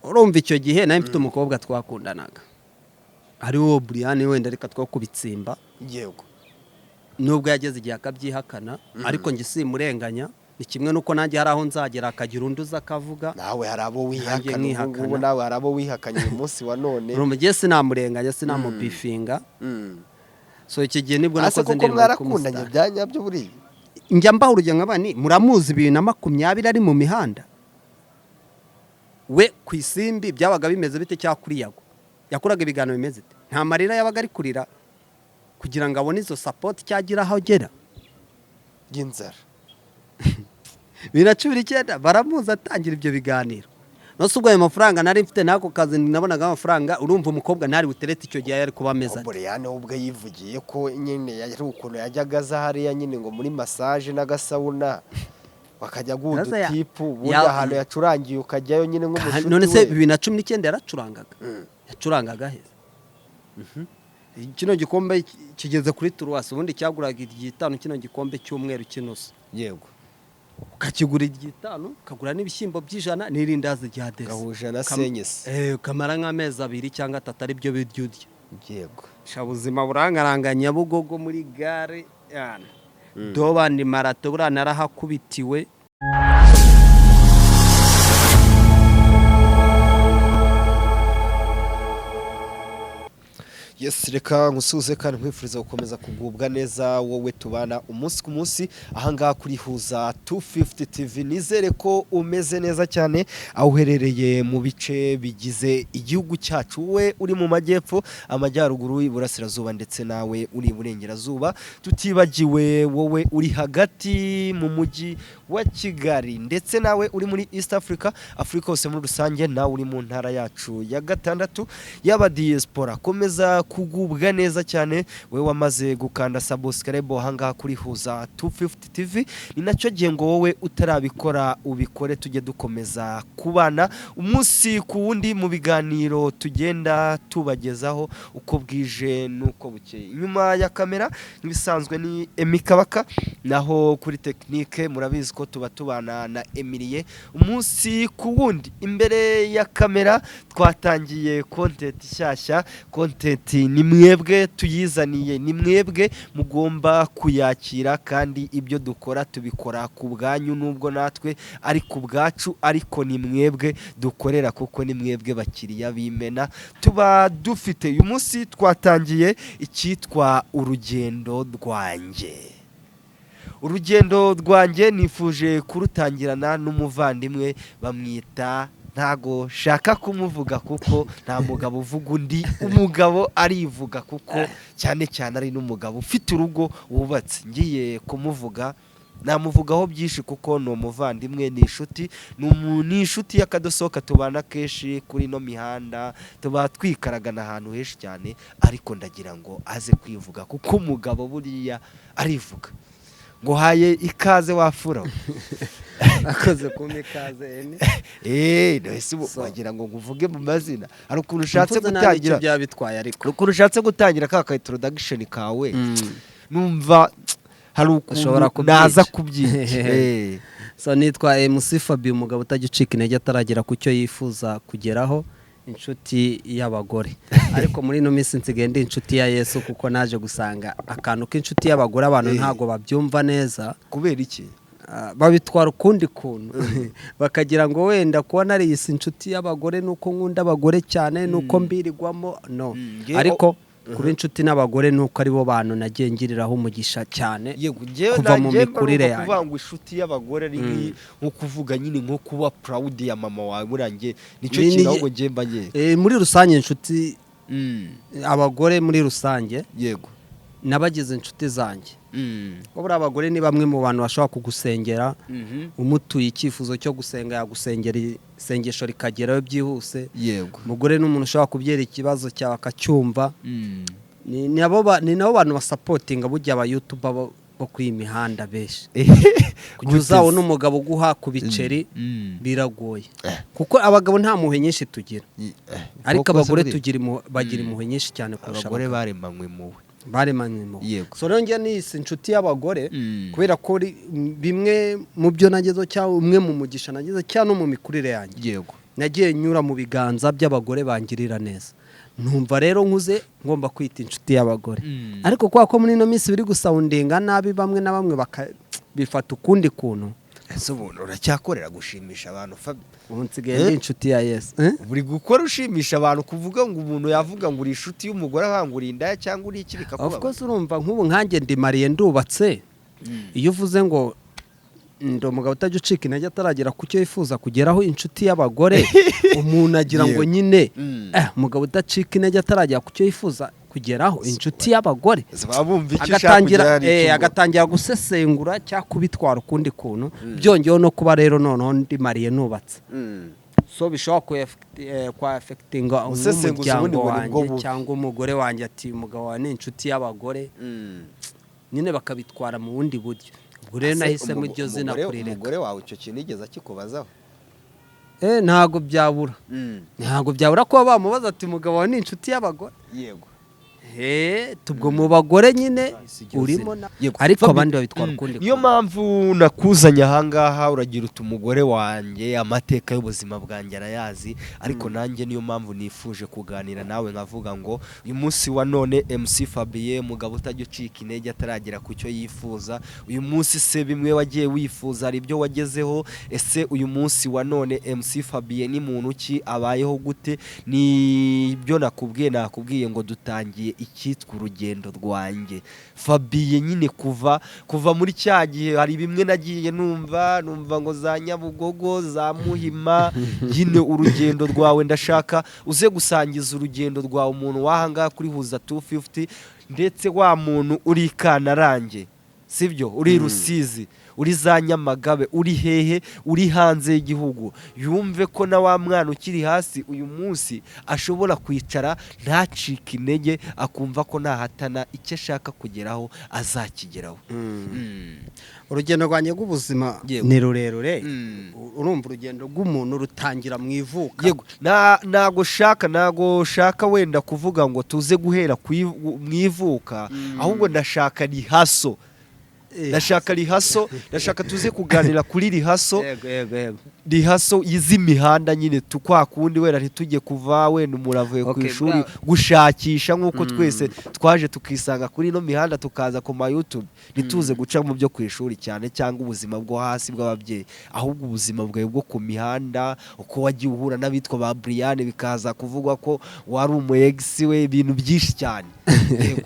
Urumva, icyo gihe nari mfite umukobwa twakundanaga, ari wo Brian. Wenda reka two kubitsimba. Nubwo yageze igihe akabyihakana, ariko njye simurenganya. Ni kimwe n'uko nanjye hari aho nzagera akagira undi uza akavuga. Nawe hari abo Nanjye wihakana ubu nkihakana. ngubu, nawe hari abo wihakanye uyu munsi wa none. Urumva, njye sinamurenganya, sinamubifinga. So icyo gihe nibwo Ase nakoze koko indirimbo mwarakundanye k'umusitari. bya nyabyo buriya? Njya mbaha urugero nkaba ni muramuzi 2020 ari mu mihanda, we ku Isimbi byabaga bimeze bite? Cyangwa kuri Yago yakoraga ibiganiro bimeze bite? Nta marira yabaga ari kurira kugira ngo abone izo support cyagira aho agera? Y'inzara. 2019 baramuzi atangira ibyo biganiro. Nose ubwo ayo mafaranga nari mfite n'ako kazi nabonaga amafaranga, urumva umukobwa ntari buterete icyo gihe yari kuba ameze ate? Buriyane we ubwe yivugiye ko nyine yari ukuntu yajyaga aza hariya nyine ngo muri massage n'agasabuna, bakajya guha Naza udutipu ubundi ahantu yacurangiye ukajyayo nyine nk'umushuti None se we. 2019 yaracurangaga? Yacurangaga heza. Kino gikombe kigeze kuri turuwasi, ubundi cyaguraga igitanu, kino gikombe cy'umweru kinusu. Ukakigura igitanu, ukagura n'ibishyimbo by'ijana n'irindazi rya desi. Gahuje na senyisi. Ukamara nk'amezi 2 cyangwa 3 ari byo biryo urya. Sha, buzima burangaranga. Nyabugogo muri gare yana dobandi marato, buriya narahakubitiwe. Yes, reka nkusuhuze kandi nkwifuriza gukomeza kugubwa neza, wowe tubana umunsi ku munsi ahangaha kuri Huza 250 TV. Nizere ko umeze neza cyane aho uherereye mu bice bigize igihugu cyacu, we uri mu majyepfo, amajyaruguru, iburasirazuba, ndetse nawe uri iburengerazuba, tutibagiwe wowe uri hagati mu mujyi wa Kigali, ndetse nawe uri muri East Africa, Afurika hose muri rusange, nawe uri mu ntara yacu ya gatandatu y'aba diaspora. Komeza kugubwa neza cyane, wowe wamaze gukanda subscribe ahangaha kuri Huza 250 TV. Ni nacyo gihe ngo wowe utarabikora ubikore, tujye dukomeza kubana umunsi ku wundi mu biganiro tugenda tubagezaho uko bwije n'uko bukeye. Inyuma ya kamera nk'ibisanzwe ni Emi Kabaka, naho kuri technique murabizi ko tuba tubana na Emilie umunsi ku wundi. Imbere ya kamera twatangiye content nshyashya. Content ni mwebwe tuyizaniye, ni mwebwe mugomba kuyakira, kandi ibyo dukora tubikora ku bwanyu, nubwo natwe ari ku bwacu, ariko ni mwebwe dukorera kuko ni mwebwe bakiriya b'imena tuba dufite. Uyu munsi twatangiye icyitwa urugendo rwanjye. Urugendo rwanjye nifuje kurutangirana n'umuvandimwe bamwita, ntago shaka kumuvuga kuko nta mugabo uvuga undi, umugabo arivuga, kuko cyane cyane ari n'umugabo ufite urugo wubatse. Ngiye kumuvuga namuvugaho byinshi kuko ni umuvandimwe, ni inshuti, ni inshuti y'akadosohoka, tubana kenshi kuri ino mihanda, tuba twikaragana ahantu henshi cyane, ariko ndagira ngo aze kwivuga kuko umugabo buriya arivuga. Nguhaye ikaze wafura we. Akoze kumpa ikaze, Emi. Nahise ubu So. wagira ngo nguvuge mu mazina, hari ukuntu ushatse Mvuze nabi icyo gutangira byaba bitwaye, ariko hari ukuntu ushatse gutangira ka introduction kawe, numva hari Ushobora ukuntu naza kubyica. kubyica. So nitwa MC Fabi, umugabo utajya ucika intege ataragera ku cyo yifuza kugeraho, inshuti y'abagore, ariko muri ino minsi nsigaye ndi inshuti ya Yesu, kuko naje gusanga akantu k'inshuti y'abagore abantu ntabwo babyumva neza. Kubera iki? Babitwara ukundi kuntu, bakagira ngo wenda kuba nariyise inshuti y'abagore nuko nkunda abagore cyane, nuko mbirirwamo no ariko kuba inshuti n'abagore nuko aribo bantu nagiye ngiriraho umugisha cyane Yego, njyewe kuva mu nanjye mikurire mba yanjye. kuvuga ngo inshuti y'abagore ari nko kuvuga nyine nko kuba proud ya mama wawe, buriya njye nicyo kintu ahubwo njye mba nkeka. Muri rusange inshuti, abagore muri rusange nabagize inshuti zanjye, kuko buriya abagore ni bamwe mu bantu bashobora kugusengera. Umutuye icyifuzo cyo gusenga, yagusengera isengesho rikagerayo byihuse. Umugore ni umuntu ushobora kubyera ikibazo cyawe akacyumva. Ni nabo bantu basupportinga burya aba YouTuber bo kuri iyi mihanda benshi. Kugira uzabone umugabo uguha ku biceri biragoye, kuko abagabo nta mpuhwe nyinshi tugira, ariko Koko se abagore buriya? bagira impuhwe nyinshi cyane kurusha Abagore abagabo. baremanywe muwe. Baremanywe impuhwe. So rero njye niyise inshuti y'abagore kubera ko bimwe mu byo nagezeho cyangwa umwe mu mugisha nagize cyangwa no mu mikurire yanjye. Nagiye nyura mu biganza by'abagore bangirira neza, numva rero nkuze ngomba kwita inshuti y'abagore. Ariko kubera ko muri ino minsi biri gusoundinga nabi, bamwe na bamwe bifata ukundi kuntu. Ese ubu uracyakorera gushimisha abantu, Fabi? Ubu nsigaye ndi inshuti ya Yesu. Eh? Buri gukora ushimisha abantu, kuvuga ngo umuntu yavuga ngo uri inshuti y'umugore, avuga ngo uri indaya cyangwa uri iki, Of bikakubabaza? course, urumva nk'ubu nkanjye ndi marié, ndubatse. Iyo uvuze ngo ndi umugabo utajya ucika intege ataragera ku cyo yifuza kugeraho, inshuti y'abagore, umuntu agira ngo nyine umugabo udacika intege ataragera ku cyo yifuza kugeraho, inshuti y'abagore. Baba bumva icyo ushaka Agatangira kugeraho ari icyo. Agatangira gusesengura cyangwa kubitwara ukundi kuntu. Byongeyeho no kuba rero noneho ndi marié, nubatse, so bishobora kwaffectinga Gusesenguza ubundi nk'umuryango ngo ni bwo wanjye bubi. cyangwa umugore wanjye, ati umugabo wawe ni inshuti y'abagore, nyine bakabitwara mu bundi buryo. Ubwo rero Ese nahisemo iryo zina kurireka. Umugore wawe icyo kintu yigeze akikubazaho? Ntabwo byabura, ntabwo byabura kuba bamubaza ati umugabo wawe ni inshuti y'abagore. Tubwo mu bagore nyine urimo ariko Fabi, abandi babitwara ukundi niyo kuntu. mpamvu nakuzanye ahangaha. Uragira uti umugore wanjye amateka y'ubuzima bwanjye arayazi, ariko nanjye niyo mpamvu nifuje kuganira nawe, nkavuga ngo uyu munsi wa none MC Fabien, umugabo utajya ucika intege ataragera ku cyo yifuza, uyu munsi se bimwe wagiye wifuza hari ibyo wagezeho? Ese uyu munsi wa none MC Fabien ni muntu ki? Abayeho gute? Nibyo nakubwiye, nakubwiye ngo dutangiye icyitwa urugendo rwanjye Fabien nyine, kuva muri cya gihe hari bimwe nagiye numva ngo za Nyabugogo, za Muhima. Nyine urugendo rwawe ndashaka uze gusangiza urugendo rwawe umuntu wahangaha kuri Huza 250, ndetse wa muntu uri i Kantarange, sibyo, uri i Rusizi, uri za Nyamagabe, uri hehe, uri hanze y'igihugu, yumve ko na wa mwana ukiri hasi uyu munsi ashobora kwicara ntacike intege, akumva ko nahatana icyo ashaka kugeraho azakigeraho. Urugendo rwanjye rw'ubuzima ni rurerure. Urumva urugendo rw'umuntu rutangira mu ivuka. Yego, ntago shaka wenda kuvuga ngo tuze guhera mu ivuka, ahubwo ndashaka rihaso, ndashaka rihaso, ndashaka tuze kuganira kuri rihaso. Yego yego yego Rihaso y'iz'imihanda nyine, tukwa kundi wenda ntitujye kuva wenda umuntu avuye ku ishuri gushakisha nk'uko twese twaje tukisanga kuri ino mihanda, tukaza ku ma YouTube, ntituze guca mu byo ku ishuri cyane cyangwa ubuzima bwo hasi bw'ababyeyi, ahubwo ubuzima bwawe bwo ku mihanda, uko wagiye uhura n'abitwa ba Brian, bikaza kuvugwa ko wari umu ex we, ibintu byinshi cyane. Yego.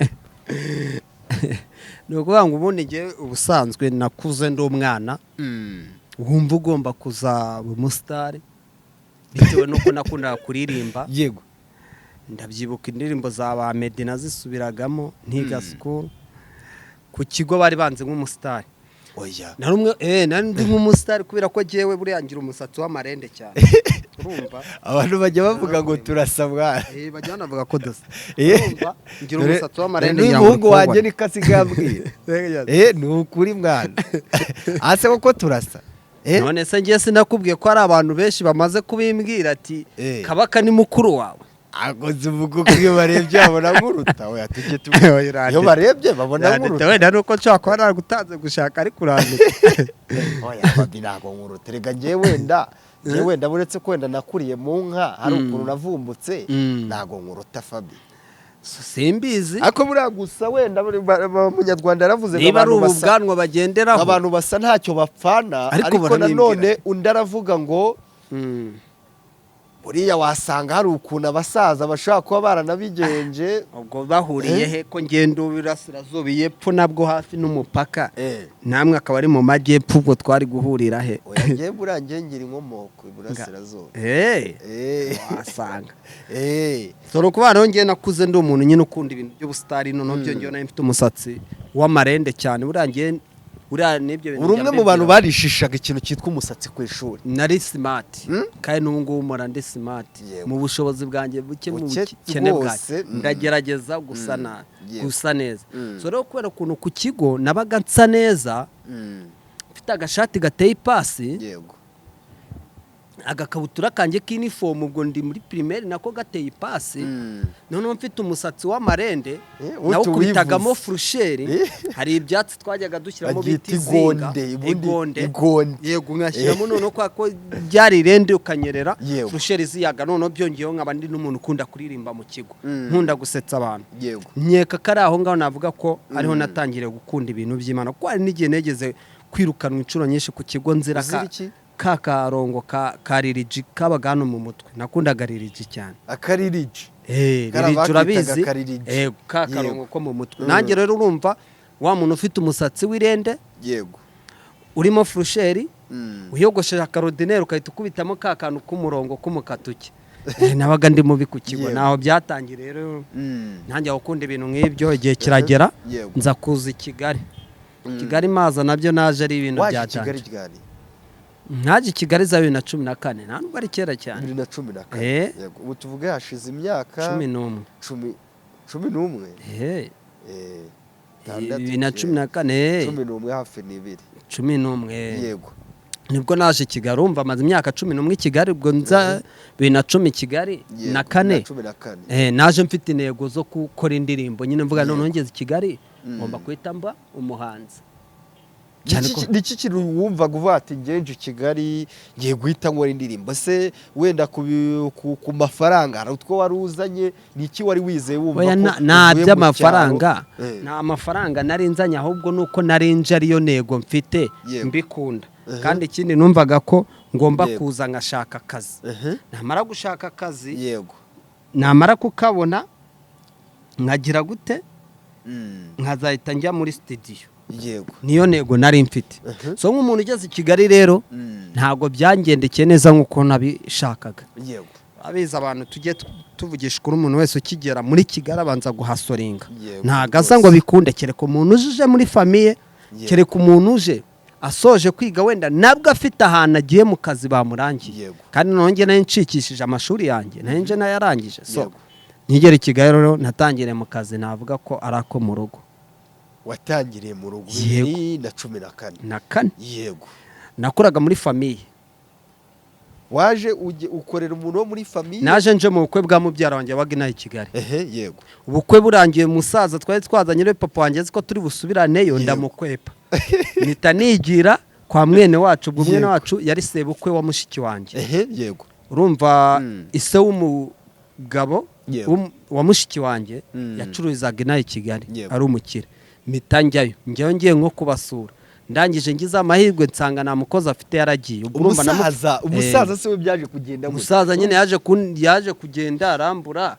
Ni ukuvuga ngo ubundi njyewe ubusanzwe nakuze ndi umwana wumva ugomba kuzaba umusitari, bitewe n'uko nakundaga kuririmba. Ndabyibuka indirimbo za ba Meddy nazisubiragamo ntiga school. Ku kigo bari banze nk'umusitari. Oya. Nari umwe, nari ndi nk'umusitari kubera ko jyewe buriya ngira umusatsi w'amarende cyane, urumva? Abantu bajya bavuga ngo turasa mwana. Bajya banavuga ko dusa. Urumva, ngira umusatsi w'amarende, Dore ngira ngo n'umuhungu wanjye uri niko asigaye ambwira. Ni ukuri mwana, ase koko turasa. None se ngiye sinakubwiye ko hari abantu benshi bamaze kubimbwira ati Kabaka ni mukuru wawe? Akoze uvuga ko iyo barebye babona nkuruta. Oya, tujye tu iyo barebye babona nkuruta. Wenda nuko nshobora kuba naragutanze gushaka, ariko urandika. Oya Fabi, ntabwo nkuruta reka. Njyewe wenda buretse ko wenda nakuriye mu nka, hari ukuntu navumbutse, ntabwo nkuruta, Fabi. Simbizi. Ariko buriya gusa wenda umunyarwanda yaravuze ngo Niba ari abantu ubu basa bwanwa bagenderaho. Abantu basa ntacyo bapfana. Ariko Ariko barabimbwira. nanone undi aravuga ngo buriya wasanga hari ukuntu abasaza bashobora kuba baranabigenje. Ubwo bahuriye he ko ngenda uburasirazuba, iyepfo nabwo hafi n'umupaka, namwe akaba ari mu majyepfo? Ubwo twari guhurira he? Oya, njyewe buriya njye ngira inkomoko iburasirazuba. Wasanga sore ukuvuga rero njyewe nakuze ndi umuntu nyine ukunda ibintu by'ubusitari. Noneho byongeyeho nari mfite umusatsi w'amarende cyane. Buriya njyewe buriya n'ibyo bintu Uri njya umwe mu bantu mbibwira. barishishaga ikintu cyitwa umusatsi ku ishuri. Nari smart, kandi n'ubu ngubu mpora ndi smart mu bushobozi bwanjye buke, mu Buke bukene rwose, bwanjye ndagerageza gusa na gusa neza. So rero kubera ukuntu ku kigo nabaga nsa neza, mfite agashati gateye ipasi, Agakabutura kanjye k'inifomu, ubwo ndi muri primaire, nako gateye ipasi. Noneho mfite umusatsi w'amarende, utu nawukubitagamo wivuze. Furusheri. Hari ibyatsi twajyaga dushyiramo Baryita bita izinga. Igonde, ubundi Igonde. Igonde. Yego, nkashyiramo noneho kwa ko byari irende ukanyerera, Yego. furusheri ziyaga. Noneho byongeyeho nkaba ndi n'umuntu ukunda kuririmba mu kigo, nkunda gusetsa abantu. Nkeka ko ari aho ngaho navuga ko ariho natangiriye gukunda ibintu by'Imana, kuko hari n'igihe negeze kwirukanwa inshuro nyinshi ku kigo nzira Uzira ka iki? ka karongo ka ririji kabaga hano mu mutwe. Nakundaga ririji cyane. Akaririji. Eh, Kariya ririji. bakitaga Urabizi. Kaririji. Eh, ka Yego. karongo ko mu mutwe. Nanjye rero urumva wa muntu ufite umusatsi w'irende, urimo furusheri, uyogosheje akarodineri, ugahita ukubitamo ka kantu k'umurongo k'umukatuki. Nabaga ndi mubi ku kigo. Naho byatangiye rero, nanjye gukunda ibintu nk'ibyo. Igihe kiragera, nza kuza i Kigali. Kigali maza nabyo naje ari ibintu Waje i Kigali byatanje. ryari? Naje i Kigali za 2014, nta nubwo ari kera cyane. 2014. Yego, ubu tuvuge hashize imyaka 11. 11. Itandatu, 2014. 11, hafi n'ibiri. 11. Nibwo naje i Kigali. Urumva maze imyaka 11 i Kigali. Ubwo nza 2010 Kigali na kane. Na 14. Naje mfite intego zo gukora indirimbo nyine, mvuga noneho ngeze i Kigali ngomba guhita mba umuhanzi cyane. Niki kintu wumvaga uvuga ati: "Ngenje i Kigali ngiye guhita nkora indirimbo"? Se wenda ku mafaranga hari utwo wari uzanye? Ni iki wari wizeye wumva Oya, ko nta uvuye mu by'amafaranga. cyaro? Nta mafaranga nari nzanye, ahubwo nuko nari nje ariyo ntego mfite, mbikunda. Kandi ikindi numvaga ko ngomba kuza ngashaka akazi, namara gushaka akazi, namara kukabona nkagira gute? Nkazahita njya muri studio. Niyo ntego nari mfite. So nk'umuntu ugeze i Kigali rero, ntabwo byangendekeye neza nk'uko nabishakaga. Abizi abantu, tujye tuvugisha ukuri, umuntu wese ukigera muri Kigali abanza guhasoringa. Ntabwo aza ngo bikunde, kereka umuntu uje muri famille, kereka umuntu uje asoje kwiga, wenda nabwo afite ahantu agiye mu kazi bamurangiye. Kandi nongeye nari ncikishije amashuri yanjye, nari nje nayarangije. So nkigera i Kigali rero natangiriye mu kazi navuga ko ari ako mu rugo. Watangiriye mu rugo? Yego. 2014? Na kane. Nakoraga muri famille. Waje ukorera umuntu wo muri famille? Naje nje mu bukwe bwa mubyara wanjye wabaga inaha i Kigali. ehe yego Ubukwe burangiye, umusaza twari twazanye rero, papa wanjye azi ko turi busubiraneyo, ndamukwepa, mpita nigira kwa mwene wacu. Ubwo mwene wacu yari sebukwe wa mushiki wanjye. ehe yego Urumva, ise w'umugabo wa mushiki wanjye yacururizaga inaha i Kigali, ari umukire. Mpita njyayo, njyayo ngiye nko kubasura. Ndangije ngize amahirwe nsanga nta mukozi afite, yaragiye. Ubwo urumva Umusaza, umusaza se we byaje kugenda gute? Umusaza nyine yaje kugenda arambura.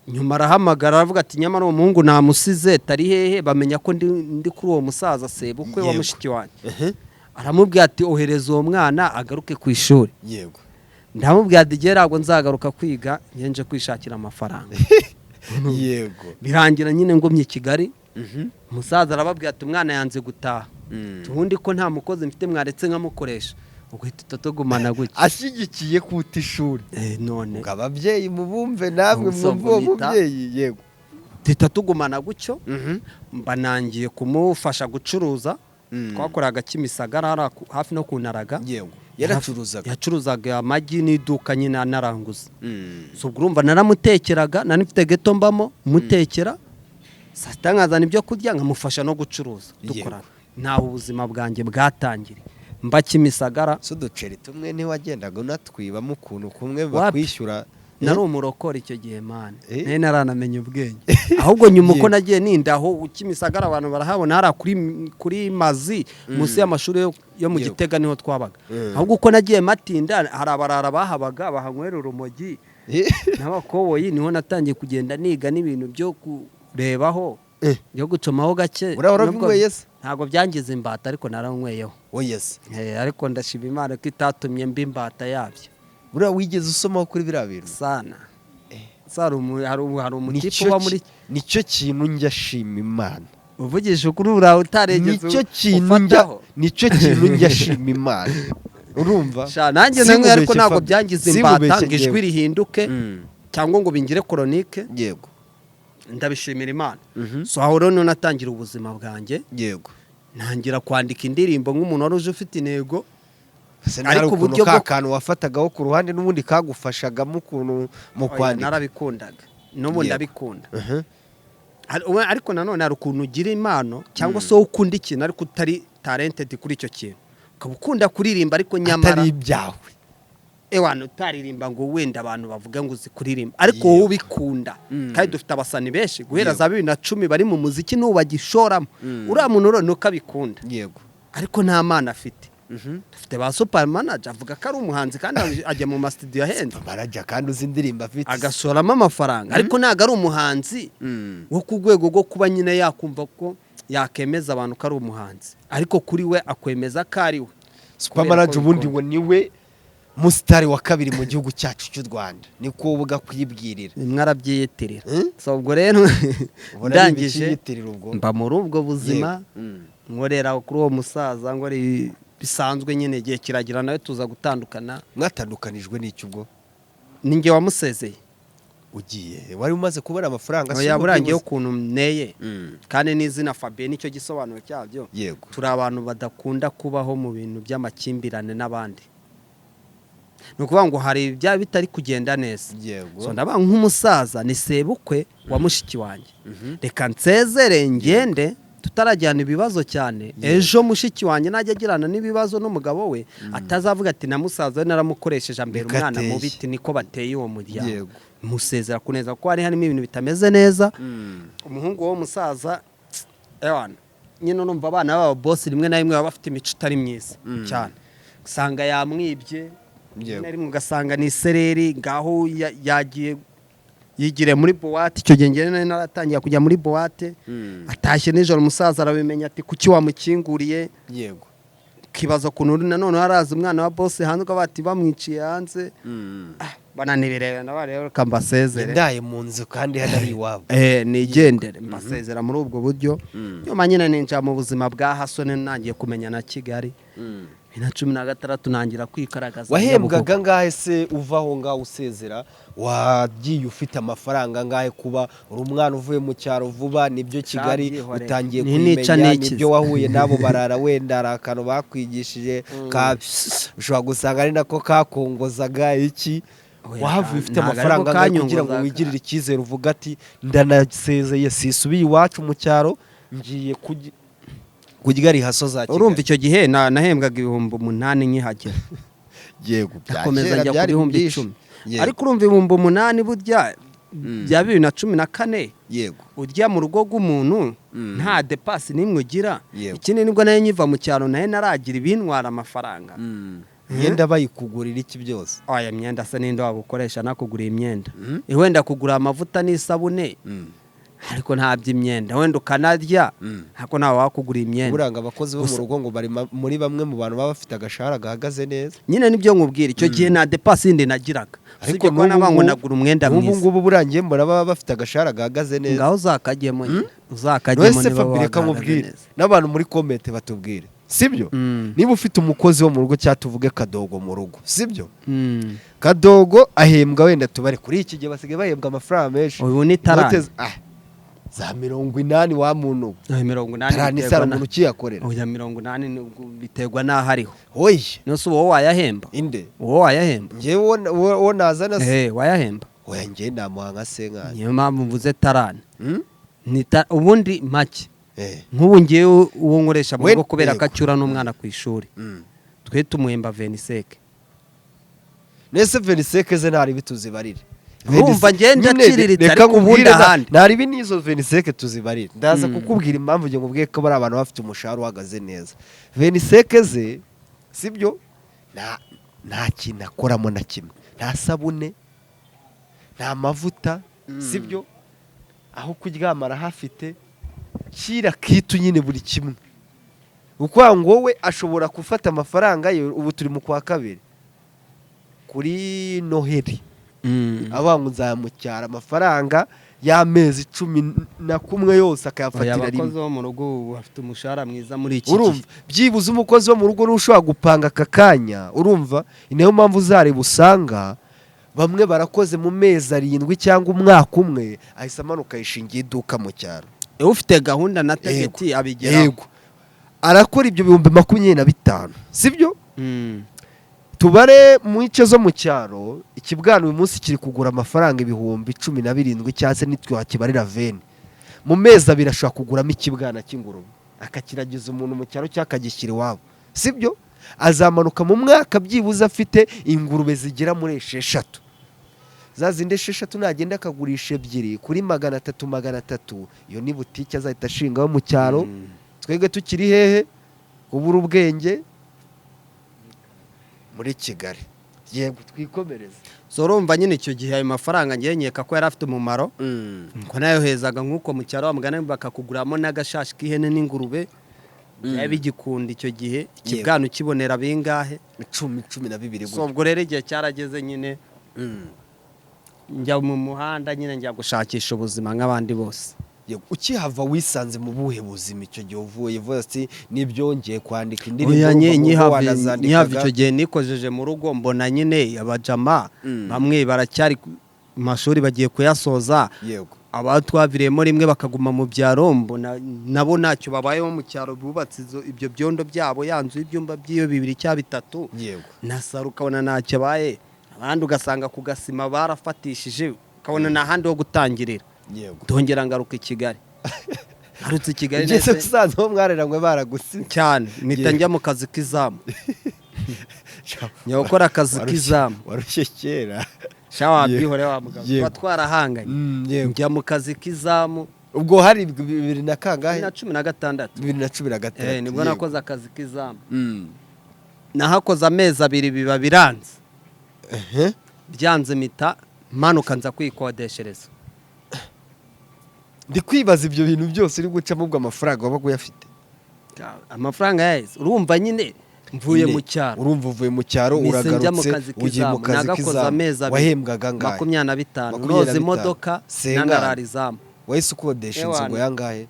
Nyuma arahamagara, aravuga ati: "Nyamara uwo muhungu namusize, tari hehe?" Bamenya ko ndi kuri uwo musaza sebukwe wa mushiki wanjye. Aramubwira ati: "Ohereza uwo mwana agaruke ku ishuri." Ndamubwira ati: "Ngewe ntabwo nzagaruka kwiga, nje kwishakira amafaranga." Birangira nyine ngumye i Kigali. Umusaza arababwira ati: "Umwana yanze gutaha." Ubundi ko nta mukozi mfite, mwaretse nkamukoresha? Ubwo uhita tugumana gutya. Ashyigikiye kuta ishuri? None Ngo ababyeyi mubumve namwe, Ubwo mwumve uwo mubyeyi, yego. Duhita tugumana gutyo, mba nangiye kumufasha gucuruza. Twakoraga Kimisagara hariya hafi no ku Ntaraga. Yego, yaracuruzaga? Yacuruzaga amagi n'iduka nyine anaranguza. So ubwo urumva naramutekeraga, nari mfite geto mbamo, mutekera saa sita, nkazana ibyo kurya, nkamufasha no gucuruza, dukorana. Ntaho ubuzima bwanjye bwatangiriye, mba Kimisagara. Si uduceri tumwe ntiwagendaga unatwibamo ukuntu kumwe Wapi. bakwishyura? Nari umurokore icyo gihe, man. Nari naranamenye ubwenge. Ahubwo nyuma uko nagiye nindaho Kimisagara, abantu barahabona hariya kuri mazi, munsi y'amashuri yo mu Gitega, niho twabaga. Ahubwo uko nagiye matinda, hari abarara bahabaga bahanywera urumogi n'abakoboyi, niho natangiye kugenda niga n'ibintu byo kurebaho, byo gucomaho gake. Uriya warabinyweye se? Ntabwo byangize imbata, ariko naranyweyeho. Oya se. Ariko ndashima Imana ko itatumye mba imbata yabyo. Buriya wigeze usomaho kuri biriya bintu? Sana. Hari umutipe Nicyo uba muri nicyo kintu njya shima Imana. Uvugisha ukuri, urawe utarigeze Nicyo kintu njya ufataho. Nicyo kintu njya shima Imana, urumva? Sha, nanjye nanywe, ariko Sinkubeshye, ntabwo Fabi. byangize Sinkubeshye imbata ngo ijwi njyewe. rihinduke cyangwa ngo bingire chronique. Ndabishimira Imana. So aho rero niho natangira ubuzima bwanjye, ntangira kwandika indirimbo nk'umuntu wari uje ufite intego. Se Ariko ariko uburyo uburyo ka bwo- kantu wafatagaho ku ruhande n'ubundi kagufashagamo ukuntu mu Oya, kwandika. Narabikundaga, n'ubu ndabikunda. Ariko nanone hari ukuntu ugira impano cyangwa se wowe ukunda ikintu ariko utari talented kuri icyo kintu, ukaba ukunda kuririmba ariko nyamara atari ibyawe. Ewana, utaririmba ngo wenda abantu bavuga ngo uzi kuririmba, ariko wowe ubikunda. Kandi dufite abasani benshi guhera za 2010 bari mu muziki n'ubu bagishoramo. Uriya muntu rero nuko abikunda, ariko nta mpano afite. Dufite ba Super Manager, avuga ko ari umuhanzi kandi ajya mu masitudiyo ahenze. Barajya kandi uzi indirimbo afite. Agashoramo amafaranga, ariko ntabwo ari umuhanzi wo ku rwego rwo kuba nyine yakumva ko yakemeza abantu ko ari umuhanzi, ariko kuri we akwemeza ko ari we. Super Kubera ko Manager ubundi bikunda. ngo niwe musitari wa kabiri mu gihugu cyacu cy'u Rwanda, niko uba kwibwirira. Rimwe arabyiyitirira. So ubwo rero Ubona ari ndangije ibikiyitirira ubwo. mba muri ubwo buzima, nkorera kuri uwo musaza, ngora bisanzwe nyine. Igihe kiragira nawe tuza gutandukana. Mwatandukanijwe n'icyo ubwo? Ni njye wamusezeye. Ugiye wari umaze kubona amafaranga se Oya, ubwo burangiye byibuze? ukuntu nteye kandi n'izina Fabien nicyo gisobanuro cyabyo. Turi abantu badakunda kubaho mu bintu by'amakimbirane n'abandi, ni ukuvuga ngo hari ibyaba bitari kugenda neza. So ndavuga nk'umusaza ni sebukwe wa mushiki wanjye, reka nsezere ngende tutarajyana ibibazo cyane, ejo mushiki wanjye najya agirana n'ibibazo n'umugabo we atazavuga ati na musaza we naramukoresheje ambera Niko umwana ateye. mubi, ati niko bateye uwo muryango. Musezera ku neza kuko hari harimo ibintu bitameze neza. Umuhungu w'uwo musaza, ewana, nyine urumva abana b'aba boss rimwe na rimwe baba bafite imico itari myiza cyane, usanga yamwibye rimwe na rimwe, ugasanga ni isereri ngaho yagiye yigiriye muri boîte. Icyo gihe njyewe nari naratangiye kujya muri boîte. Atashye nijoro, umusaza arabimenya, ati kuki wamukinguriye? Ukibaza ukuntu nanone haraza umwana wa boss hanze, ukaba bati bamwiciye hanze. Ah, bananibireba nabo rero, reka mbasezere. Ndaye mu nzu kandi hano ari iwabo. Nigendere, mbasezera muri ubwo buryo. Nyuma nyine ninjira mu buzima bwa hasone, nangiye kumenya na Kigali 2016, nangira kwikaragaza. Wahembwaga ngahe se uva aho ngaho usezera? Wagiye ufite amafaranga ngahe? Kuba uri umwana uvuye mu cyaro vuba, nibyo Kigali Shabyihorere. utangiye Ni nica kuyimenya, nikize. nibyo wahuye n'abo barara, wenda hari akantu bakwigishije ka ushobora gusanga ari nako kakongozaga iki. Oya, wahavuye ufite ntabwo amafaranga ariko angahe kugira ngo kanyongozaga. wigirire icyizere uvuga ati ndanasezeye, sisubiye iwacu mu cyaro, ngiye kurya rihaso za Kigali? Urumva icyo gihe nahembwaga 8000 nkihagera. Bya Ndakomeza kera njya ku byari bihumbi byinshi. 10. Ariko urumva 8000 burya bya 2014, urya mu rugo rw'umuntu nta dépense n'imwe ugira. Ikindi, nibwo nayo nkiva mu cyaro, nayo naragira ibintwara amafaranga. Imyenda bayikugurira iki byose? Aya myenda se ninde wagukoresha nakuguriye imyenda? Wenda kugura amavuta n'isabune, ariko nta by'imyenda. Wenda ukanarya, ariko ntawe wakuguriye imyenda. Buranga abakozi bo mu rugo ngo bari muri bamwe mu bantu baba bafite agashahara gahagaze neza. Nyine nibyo nkubwira, icyo gihe nta dépense yindi nagiraga Ariko usibye kuba n'ubu navuga ngo nagura umwenda n'ubu mwiza. ngubu burangiye mbona baba bafite agashahara gahagaze neza. Ngaho uzakajyemo nyine, uzakajyemo Wese niba Fabi, reka wagahagaze nkubwire, neza. n'abantu muri comment batubwire, sibyo? Niba ufite umukozi wo mu rugo, cyangwa tuvuge kadogo mu rugo, sibyo? Kadogo ahembwa wenda tubare kuri iki gihe basigaye bahembwa amafaranga menshi. Ubu ni tarani. Inote za 80 wa muntu. Ay, 80 tarani biterwa se hari umuntu ukiyakorera? Oya, 80 biterwa n'aho ariho. Oya. Nose uwo wayahemba? Inde? Uwo wayahemba? Njyewe uwo nazana se? Eh, wayahemba? Oya, njyewe namuha nka senkani. Niyo mpamvu mvuze tarani. Ubundi make. Nk'ubu ngewe uwo nkoresha mu rugo, kubera ko acyura n'umwana ku ishuri, twe tumuhemba 25. Nese 25 ze ntaribi tuzibarire? Urumva ngenda Nyine, aciriritse, reka ariko ubundi nkubwire ahandi. Ntaribi n'izo 25 tuzibarire, ndaza kukubwira impamvu ngiye nkubwiye ko bari abantu bafite umushahara uhagaze neza. 25 ze, sibyo, nta kintu akoramo na kimwe, nta sabune, nta mavuta, sibyo, aho kuryama arahafite, kira kitu nyine buri kimwe. Ukuvuga ngo we ashobora gufata amafaranga ye, ubu turi mu kwa kabiri, kuri Noheli avuga ngo nzamucyara amafaranga y'amezi 11 yose Oya, akayafatira abakozi rimwe. bo mu rugo ubu bafite umushahara mwiza muri iki Urumva gihe. byibuze umukozi wo mu rugo n'ushobora gupanga aka kanya, urumva ni nayo mpamvu uzareba usanga bamwe barakoze mu mezi 7 cyangwa umwaka umwe, ahise amanuka yishingiye iduka mu cyaro. Ufite gahunda na target abigeraho. Yego, arakora ibyo 25,000, sibyo? Tubare mu nce zo mu cyaro, ikibwana uyu munsi kiri kugura amafaranga 17,000 cyangwa se nitwakibarira 20. Mu mezi 2 ashobora kuguramo ikibwana cy'ingurube akakiragiza umuntu mu cyaro cyangwa akagishyira iwabo, sibyo? Azamanuka mu mwaka byibuze afite ingurube zigera muri 6. Za zindi 6 nagenda akagurisha 2 kuri 300 300, iyo ni butike azahita ashingaho mu cyaro. Twebwe tukiri hehe? Kubura ubwenge muri Kigali. Yego, twikomereze. So urumva nyine icyo gihe ayo mafaranga ngiye nkeka ko yari afite umumaro, ngo nayohezaga nk'uko mu cyaro bamugana bakakuguramo n'agashashi k'ihene n'ingurube, byari bigikunda icyo gihe. Ikibwana ukibonera bingahe? 10, 12. So ubwo rero igihe cyarageze nyine njya mu muhanda nyine, njya gushakisha ubuzima nk'abandi bose. Yego, ukihava wisanze mu buhe buzima icyo gihe uvuye uvuze ati nibyo ngiye kwandika indirimbo? Oya, urumva mu rugo nyihava wanazandikaga. Icyo gihe nikojeje mu rugo, mbona nyine abajama bamwe baracyari ku mashuri bagiye kuyasoza, aba twaviriyemo rimwe bakaguma mu byaro, mbona nabo ntacyo babayeho mu cyaro, bubatse ibyo byondo byabo, ya nzu y'ibyumba by'iyo 2 cyangwa 3 na saro, ukabona ntacyo abaye. Abandi ugasanga ku gasima barafatishije, ukabona nta handi ho gutangirira. Ndongera ngaruka i Kigali, ngarutse i Kigali Ugeze nahise- usanze aho mwareranywe baragusize. Cyane, mpita njya mu kazi k'izamu, njya gukora akazi k'izamu. Warushye kera. Sha wabyihore wa mugabo, tuba twarahanganye. Njya mu kazi k'izamu. Ubwo hari bibiri na kangahe? 2016. 2016. Nibwo nakoze akazi k'izamu. Nahakoze amezi 2 biba biranze. Byanze mpita manuka nza kwikodeshereza. Ndi kwibaza ibyo bintu byose uri gucamo, ubwo amafaranga wabaga uyafite? Amafaranga yaheze, urumva nyine mvuye Nyine, mu cyaro. Urumva uvuye mu cyaro, Mpise njya mu uragarutse, kazi ugiye mu k'izamu. kazi Nagakoze k'izamu. amezi 2. Wahembwaga angahe? 25. 25. Noza imodoka. Sengana. Nanarara izamu. Wahise ukodesha inzu ngo Ewana. yangahe?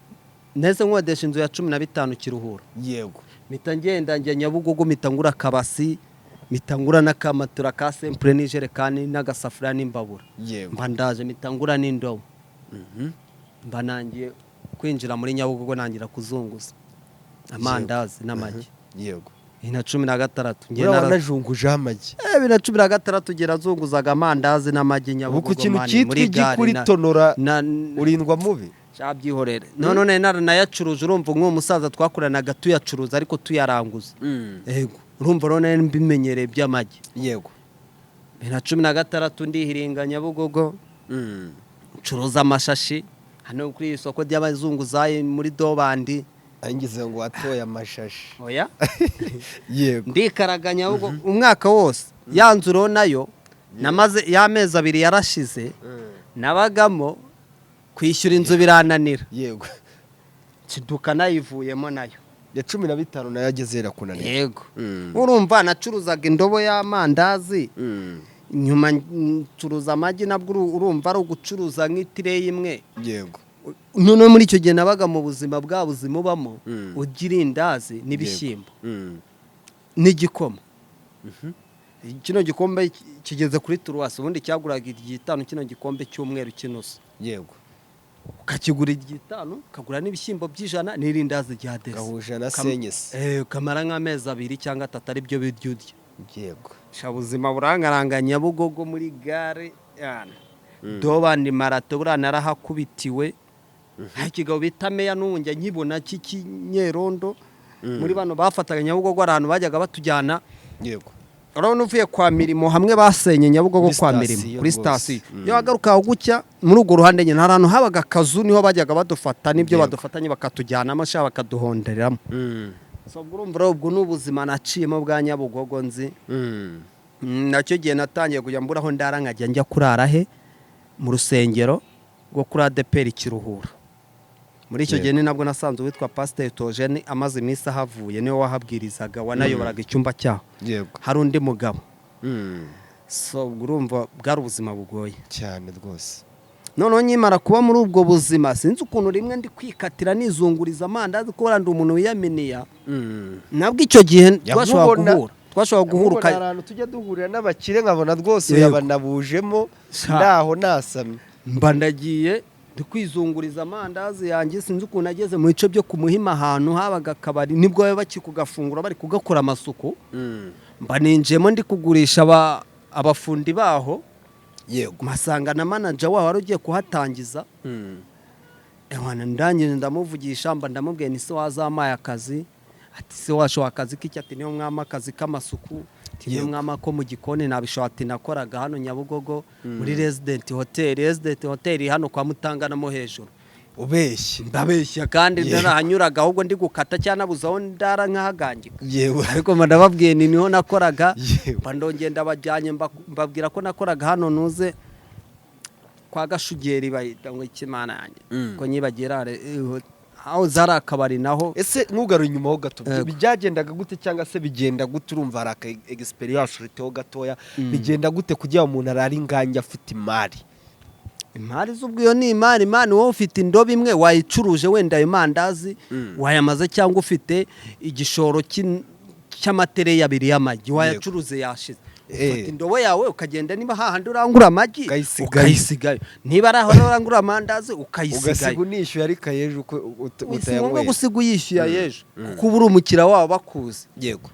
Nahise nkodesha inzu ya 15 Kiruhura. Mpita ngenda njya Nyabugogo, mpita ngura akabasi, mpita ngura n'akamatura ka sempure n'ijerekani n'agasafuriya n'imbabura. Mba ndaje, mpita ngura n'indobo, mba nangiye kwinjira muri Nyabugogo, nangira kuzunguza amandazi n'amagi. 2016 njye Uriya wanajungujeho amagi? 2016 ngera azunguzaga amandazi n'amagi Ubu ku Nyabugogo kintu mani, cyitwa muri igi gare kuritonora urindwa mubi. Shabyihorere, none naranayacuruje. Urumva nk'uwo musaza twakoranaga tuyacuruza ariko tuyaranguza. Yego, urumva none mbimenyereye by'amagi. 2016 ndihiringa Nyabugogo, ncuruza amashashi hano kuri iri soko ry'abazunguzayi muri Dobandi. Angize ngo watoye amashashi. Oya. Ndikaraga Nyabugogo umwaka wose. Ya nzu rero nayo namaze y'amezi 2 yarashize nabagamo, kwishyura inzu birananira. Kiduka nayivuyemo nayo. Ya 15 nayo ageze irakunanira. Yego. Urumva nacuruzaga indobo y'amandazi, nyuma ncuruza amagi, nabwo urumva ari ugucuruza nk'itireyi imwe. Noneho muri icyo gihe nabaga mu buzima bwa buzima ubamo, ugira irindazi n'ibishyimbo n'igikoma. Kino gikombe kigeze kuri turuwasi, ubundi cyaguraga 5 kino gikombe cy'umweru cy'inusu. Ukakigura 5, ukagura n'ibishyimbo by'100 n'irindazi rya desi. Gahuje na senyesi. Ukamara nk'amezi 2 cyangwa 3 ari byo biryo urya. Sha buzima burangaranga Nyabugogo muri gare yana. Dobandi marato buriya narahakubitiwe. Nta kigabo bita meya n'ubu njya nkibona cy'ikinyerondo muri bano bafataga Nyabugogo, hari ahantu bajyaga batujyana. Urabona uvuye kwa Mirimo hamwe basenye Nyabugogo Kuri kwa Mirimo sitasiyo kuri rwose. sitasiyo. Iyo wagaruka aho gutya muri urwo ruhande nyine hari ahantu habaga akazu, niho bajyaga badufata n'ibyo badufatanye bakatujyanamo sha bakaduhondereramo. So ubwo urumva rero ubwo ni ubuzima naciyemo bwa Nyabugogo nzi. Nacyo gihe natangiye kujya mbura aho ndara, nkajya njya kurara he mu rusengero rwo kuri ADEPR Kiruhura. Muri icyo gihe ni nabwo nasanze uwitwa Pasiteri Tojeni amaze iminsi ahavuye, niwe wahabwirizaga wanayoboraga icyumba cyaho. Hari undi mugabo. So ubwo urumva bwari ubuzima bugoye. Cyane rwose. Noneho nkimara kuba muri ubwo buzima, sinzi ukuntu rimwe ndi kwikatira nizunguriza amandazi, kubera ndi umuntu wiyaminiya, nabwo icyo gihe twashobora guhura, twashobora guhura Nkubona hari ahantu tujya duhurira n'abakire nkabona rwose yabanabujemo ndaho nasamye. Mba ndagiye ndi kwizunguriza amandazi yanjye, sinzi ukuntu ageze mu bice byo ku Muhima ahantu habaga akabari, nibwo baba bakikugafungura bari kugakora amasuku. Mba ninjiyemo ndi kugurisha abafundi baho. Mpasanga na manager waho wari ugiye kuhatangiza. Ewana, ndangije ndamuvugisha, mba ndamubwiye ni se wazampaye akazi. Ati: "Se washoboye akazi k'iki?" Ati: "Niyo mwama akazi k'amasuku." Ati: "Niyo mwama ko mu gikoni nabishoboye." Ati: "Nakoraga hano Nyabugogo muri Resident Hotel, Resident Hotel hano kwa Mutangana mo hejuru." Ubeshye. Ndabeshya kandi narahanyuraga, ahubwo ndi gukata cyangwa nabuze aho ndara nkahagangika. Ariko mba ndababwiye ni niho nakoraga. Mba ndongeye ndabajyanye, mbabwira ko nakoraga hano nuze kwa Gashugeri, bayita ngo ikimana yanjye ko nyibagira aho zari akabari naho. Ese ntugaruye inyuma ho gato, Yego. byagendaga gute cyangwa se bigenda gute? Urumva hari aka experience ufiteho gatoya. Bigenda gute kugira ngo umuntu arare ingange afite imari? Imari z'ubwo iyo ni imari. Imari, wowe ufite indobo imwe wayicuruje, wenda ayo mandazi wayamaze, cyangwa ufite igishoro cy'amatereyi abiri y'amagi wayacuruze yashize, ufata indobo yawe ukagenda, niba hahandi urangura amagi, Ukayisigayo. ukayisigayo, niba ari aho urangura amandazi, ukayisigayo. Ugasiga unishyuye, ariko ayejo uko Si ngombwa utayanyweye. gusiga uyishyuye ayejo, kuko uba uri umukiriya wabo bakuzi.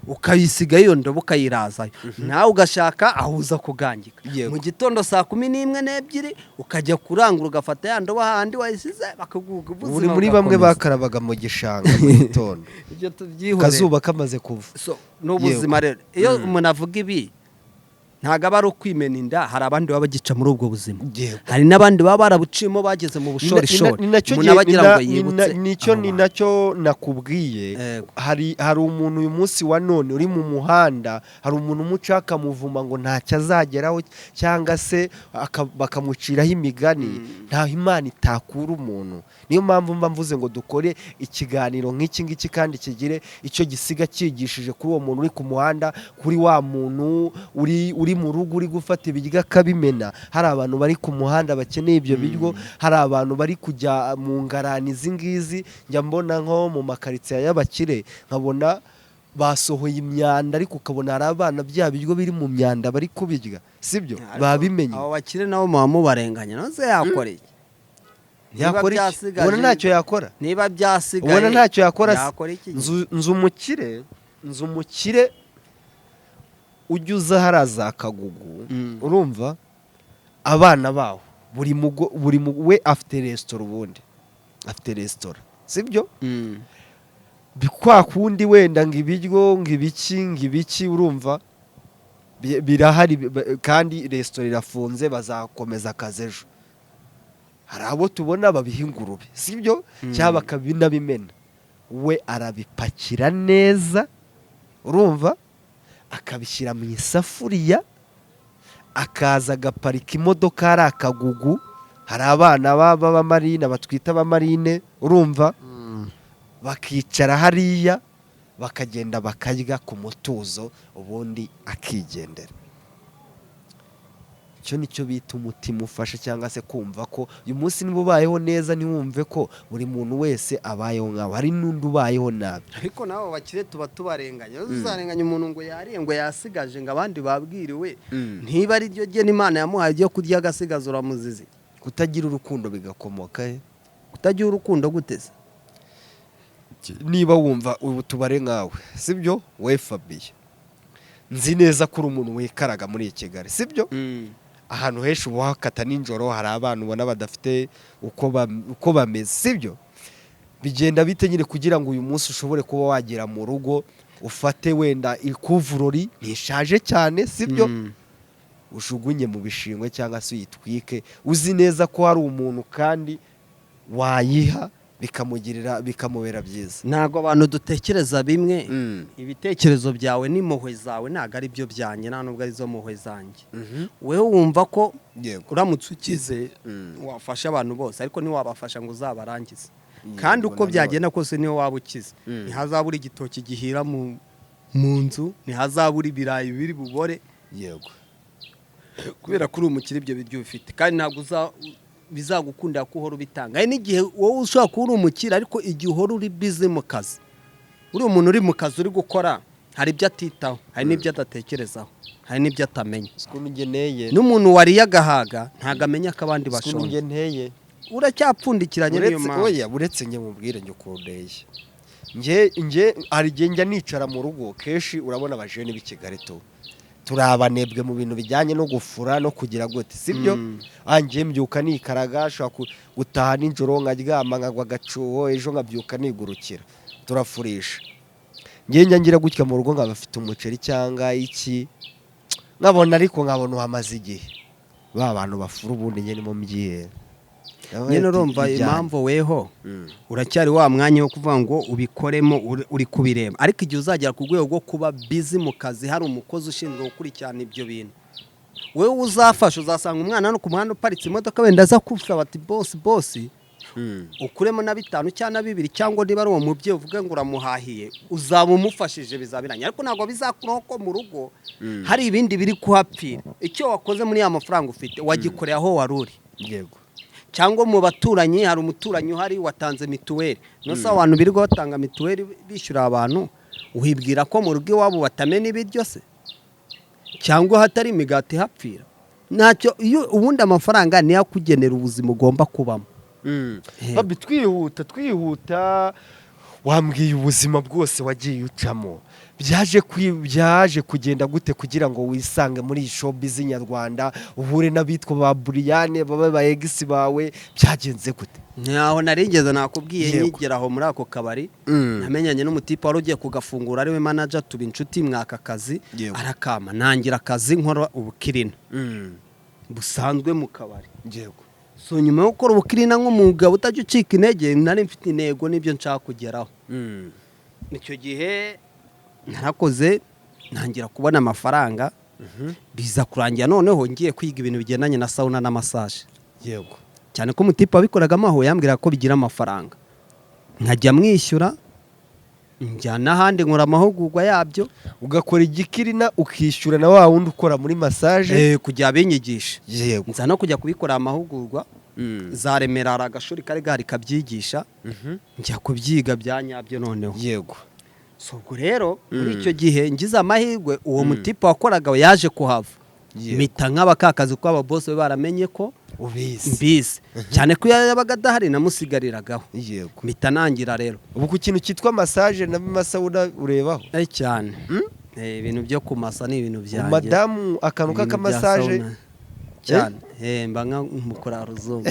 Ukayisiga iyo ndobo, ukayirazayo, nawe ugashaka aho uza kugangika. Mu gitondo saa 11 n'ebyiri ukajya kurangura, ugafata ya ndobo hahandi wayisize, bakaguha ubuzima Uri muri bamwe bugakomeza. bakarabaga mu gishanga mu gitondo, Ibyo tubyihorere. kazuba kamaze kuva. So, ni ubuzima rero. Iyo umuntu avuga ibi, ntabwo aba ari ukwimena inda. Hari abandi baba bagica muri ubwo buzima, hari n'abandi baba barabuciyemo, bageze mu bushorishori. Ni nacyo Umuntu aba agira ngo yibutse nicyo abo ni bantu. nacyo nakubwiye. Hari umuntu uyu munsi wa none uri mu muhanda, hari umuntu umuca akamuvuma ngo ntacyo azageraho, cyangwa se bakamuciraho imigani. Ntaho Imana itakura umuntu. Niyo mpamvu mba mvuze ngo dukore ikiganiro nk'iki ngiki kandi kigire icyo gisiga cyigishije kuri uwo muntu uri ku muhanda, kuri wa muntu uri mu rugo uri gufata ibiryo akabimena. Hari abantu bari ku muhanda bakeneye ibyo biryo, hari abantu bari kujya mu ngarani izi ngizi. Njya mbona nko mu makaritsiye y'abakire, nkabona basohoye imyanda, ariko ukabona hari abana bya biryo biri mu myanda bari kubirya, sibyo? Ariko Babimenye. abo bakire nabo muba mubarenganya. None yakora iki? Niba Yakora iki? Ubona ntacyo yakora. Niba byasigaye, Ubona ntacyo yakora se? yakora iki? Nzu umukire ujya uza hariya za Kagugu. Urumva abana baho, buri mugo buri we afite resitora, ubundi afite resitora, sibyo? Kwa kundi wenda ngo ibiryo, ngo ibiki, ngo ibiki, urumva birahari, kandi resitora irafunze, bazakomeza akazi ejo. Hari abo tubona babiha ingurube, sibyo? Cyangwa bakabinabimena. We arabipakira neza, urumva, akabishyira mu isafuriya, akaza agaparika imodoka hari Akagugu, hari abana b'abamarine batwita abamarine, urumva, bakicara hariya, bakagenda bakarya ku mutuzo, ubundi akigendera. Icyo nicyo bita umutima ufasha, cyangwa se kumva ko uyu munsi niba ubayeho neza, ntiwumve ko buri muntu wese abayeho nkawe, hari n'undi ubayeho nabi. Ariko nabo bakire tuba tubarenganya. Uzarenganya umuntu ngo yariye, ngo yasigaje, ngo abandi babwiriwe. Ntiba ari ryo gena Imana yamuhaye ryo kurya agasigaza, uramuzizi. Kutagira urukundo bigakomoka he? Kutagira urukundo gute se? Niba wumva ubu tubare nkawe, sibyo? We Fabiye, nzi neza ko uri umuntu wikaraga muri iyi Kigali, sibyo? Ahantu henshi uba uhakata nijoro, hari abana ubona badafite uko bameze, sibyo? Bigenda bite nyine kugira ngo uyu munsi ushobore kuba wagera mu rugo, ufate wenda ikuvurori ntishaje cyane, sibyo, ujugunye mu bishingwe cyangwa se uyitwike, uzi neza ko hari umuntu kandi wayiha bikamugirira, bikamubera byiza? Ntabwo abantu dutekereza bimwe. Ibitekerezo byawe n'impuhwe zawe ntabwo ari byo byanjye, nta nubwo ari zo mpuhwe zanjye. Wewe wumva ko uramutse ukize wafasha abantu bose, ariko ntiwabafasha ngo uzabarangize. Kandi uko Nanone. byagenda kose, niyo waba ukize, ntihazabura igitoki gihira mu nzu, ntihazabura ibirayi biri bubore, kubera ko uri umukire ibyo biryo bifite, kandi ntabwo bizagukundira ko uhora ubitanga. Hari n'igihe wowe ushobora kuba uri umukire, ariko igihe uhora uri busy mu kazi, uri umuntu uri mu kazi uri gukora, hari ibyo atitaho, hari n'ibyo adatekerezaho, hari n'ibyo atamenya. Ukuntu njye nteye. N'umuntu wariye agahaga ntabwo amenya ko abandi Ukuntu njye bashonje. nteye. Uracyapfundikiranye, niyo Uretse mpamvu. Oya, uretse njye mubwire njye ukuntu nteye. Nge hari igihe njya nicara mu rugo kenshi, urabona abajene b'i Kigali tu turi abanebwe mu bintu bijyanye no gufura no kugira gute, sibyo? Ngiye mbyuka nikaraga, ashobora gutaha nijoro nkaryama nkagwa agacuho, ejo nkabyuka nigurukira, turafurisha. Ngiye njya ngira gutya mu rugo nkaba afite umuceri cyangwa iki, nkabona ariko nkabona uhamaze igihe ba bantu bafura, ubundi njye nimo mbyihera. Nyine urumva impamvu weho uracyari wa mwanya wo kuvuga ngo ubikoremo, uri kubireba, ariko igihe uzagera ku rwego rwo kuba busy mu kazi, hari umukozi ushinzwe gukurikirana ibyo bintu, wowe uzafasha, uzasanga umwana hano ku muhanda uparitse imodoka, wenda aza kusaba ati: "Boss, boss," ukuremo na 5 cyangwa na 2, cyangwa niba ari uwo mubyeyi uvuge ngo uramuhahiye, uzaba umufashije, bizabiranye. Ariko ntabwo bizakuraho ko mu rugo hari ibindi biri kuhapfira. Icyo wakoze muri ya mafaranga ufite wagikoreye aho wari uri, cyangwa mu baturanyi, hari umuturanyi uhari watanze mituweli. Nose abantu birirwa batanga mituweli bishyura abantu, wibwira ko mu rugo iwabo batamena ibiryo se, cyangwa hatari imigati ihapfira? Ntacyo. Iyo ubundi amafaranga niyo akugenera ubuzima ugomba kubamo. Babi, twihuta twihuta, wambwiye ubuzima bwose wagiye ucamo, byaje kugenda gute kugira ngo wisange muri iyi showbiz nyarwanda, uhure n'abitwa ba Buriyane, babe ba ex bawe? Byagenze gute? Ntaho narigeze, nakubwiye. Nkigera aho muri ako kabari, namenyanye n'umutipe wari ugiye kugafungura, ariwe manager, tuba inshuti, mwaka akazi, arakama, nangira akazi, nkora ubucleaner busanzwe mu kabari. So nyuma yo gukora ubucleaner, nk'umugabo utajya ucika intege, nari mfite intego n'ibyo nshaka kugeraho. Icyo gihe narakoze, ntangira kubona amafaranga, biza kurangira noneho ngiye kwiga ibintu bigendanye na sauna na massage, cyane ko umutipe wabikoragamo aho yambwira ko bigira amafaranga, nkajya mwishyura, njya n'ahandi nkora amahugurwa yabyo. Ugakora igicleaner, ukishyura na wa wundi ukora muri massage. Kujya binyigisha. Nza no kujya kubikora amahugurwa za Remera, hari agashuri kari gahari kabyigisha, njya kubyiga bya nyabyo noneho. So ubwo rero muri icyo gihe ngize amahirwe, uwo mutipe wakoraga yaje kuhava, mpita nk'aba ka kazi, kuko ababosi be baramenye ko ubizi. Mbizi cyane ko iyo yabaga adahari namusigariragaho. Mpita nangira rero. Ubu ku kintu cyitwa massage na masauna urebaho? Cyane. Ibintu byo kumasa ni ibintu byanjye. Madamu akantu Ibintu bya k'akamassage. sauna. Cyane. Mba nka mukora ruzungu.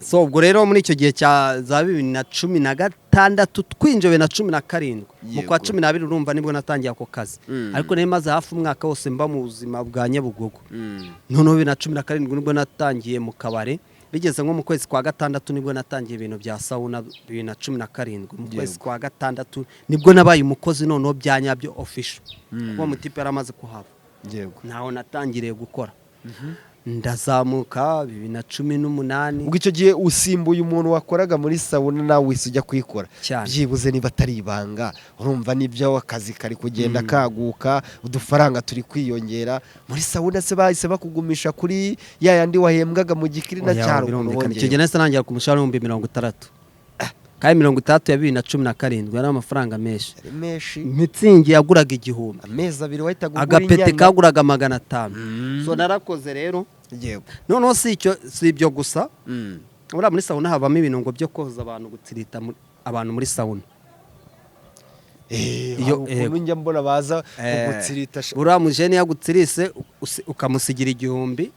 So ubwo rero muri icyo gihe cya za 2016, twinjiye 2017 mu kwa 12, urumva nibwo natangiye ako kazi. Ariko nari maze hafi umwaka wose mba mu buzima bwa Nyabugogo. Noneho 2017 nibwo natangiye mu kabari, bigeze nko mu kwezi kwa gatandatu nibwo natangiye ibintu bya sauna. 2017 mu kwezi kwa gatandatu nibwo nabaye umukozi noneho bya nyabyo, official, kuko mutipe yari amaze kuhava. Ntaho natangiriye gukora, ndazamuka 2018. Ubwo icyo gihe usimbuye umuntu wakoraga muri sauna, nawe wese ujya kuyikora? Cyane. Byibuze niba atari ibanga, urumva n'ibyo akazi kari kugenda kaguka, udufaranga turi kwiyongera muri sauna, se bahise bakugumisha kuri ya yandi wahembwaga mu gicleaner? Oya, cyaro? Birumvikana, icyo gihe nahise nangira ku mushahara w'60,000, kandi 60 ya 2017 yari amafaranga menshi. Ari menshi. Mützig yaguraga 1000. Amezi 2 wahitaga ugura Agapeti inyana. kaguraga 500. So narakoze rero. Noneho si icyo, si ibyo gusa. Buriya muri sauna habamo ibintu ngo byo koza abantu, gutsirita abantu muri sauna. Hari ukuntu njya mbona baza kugutsirita Buriya mujene yagutsirise ukamusigira 1000,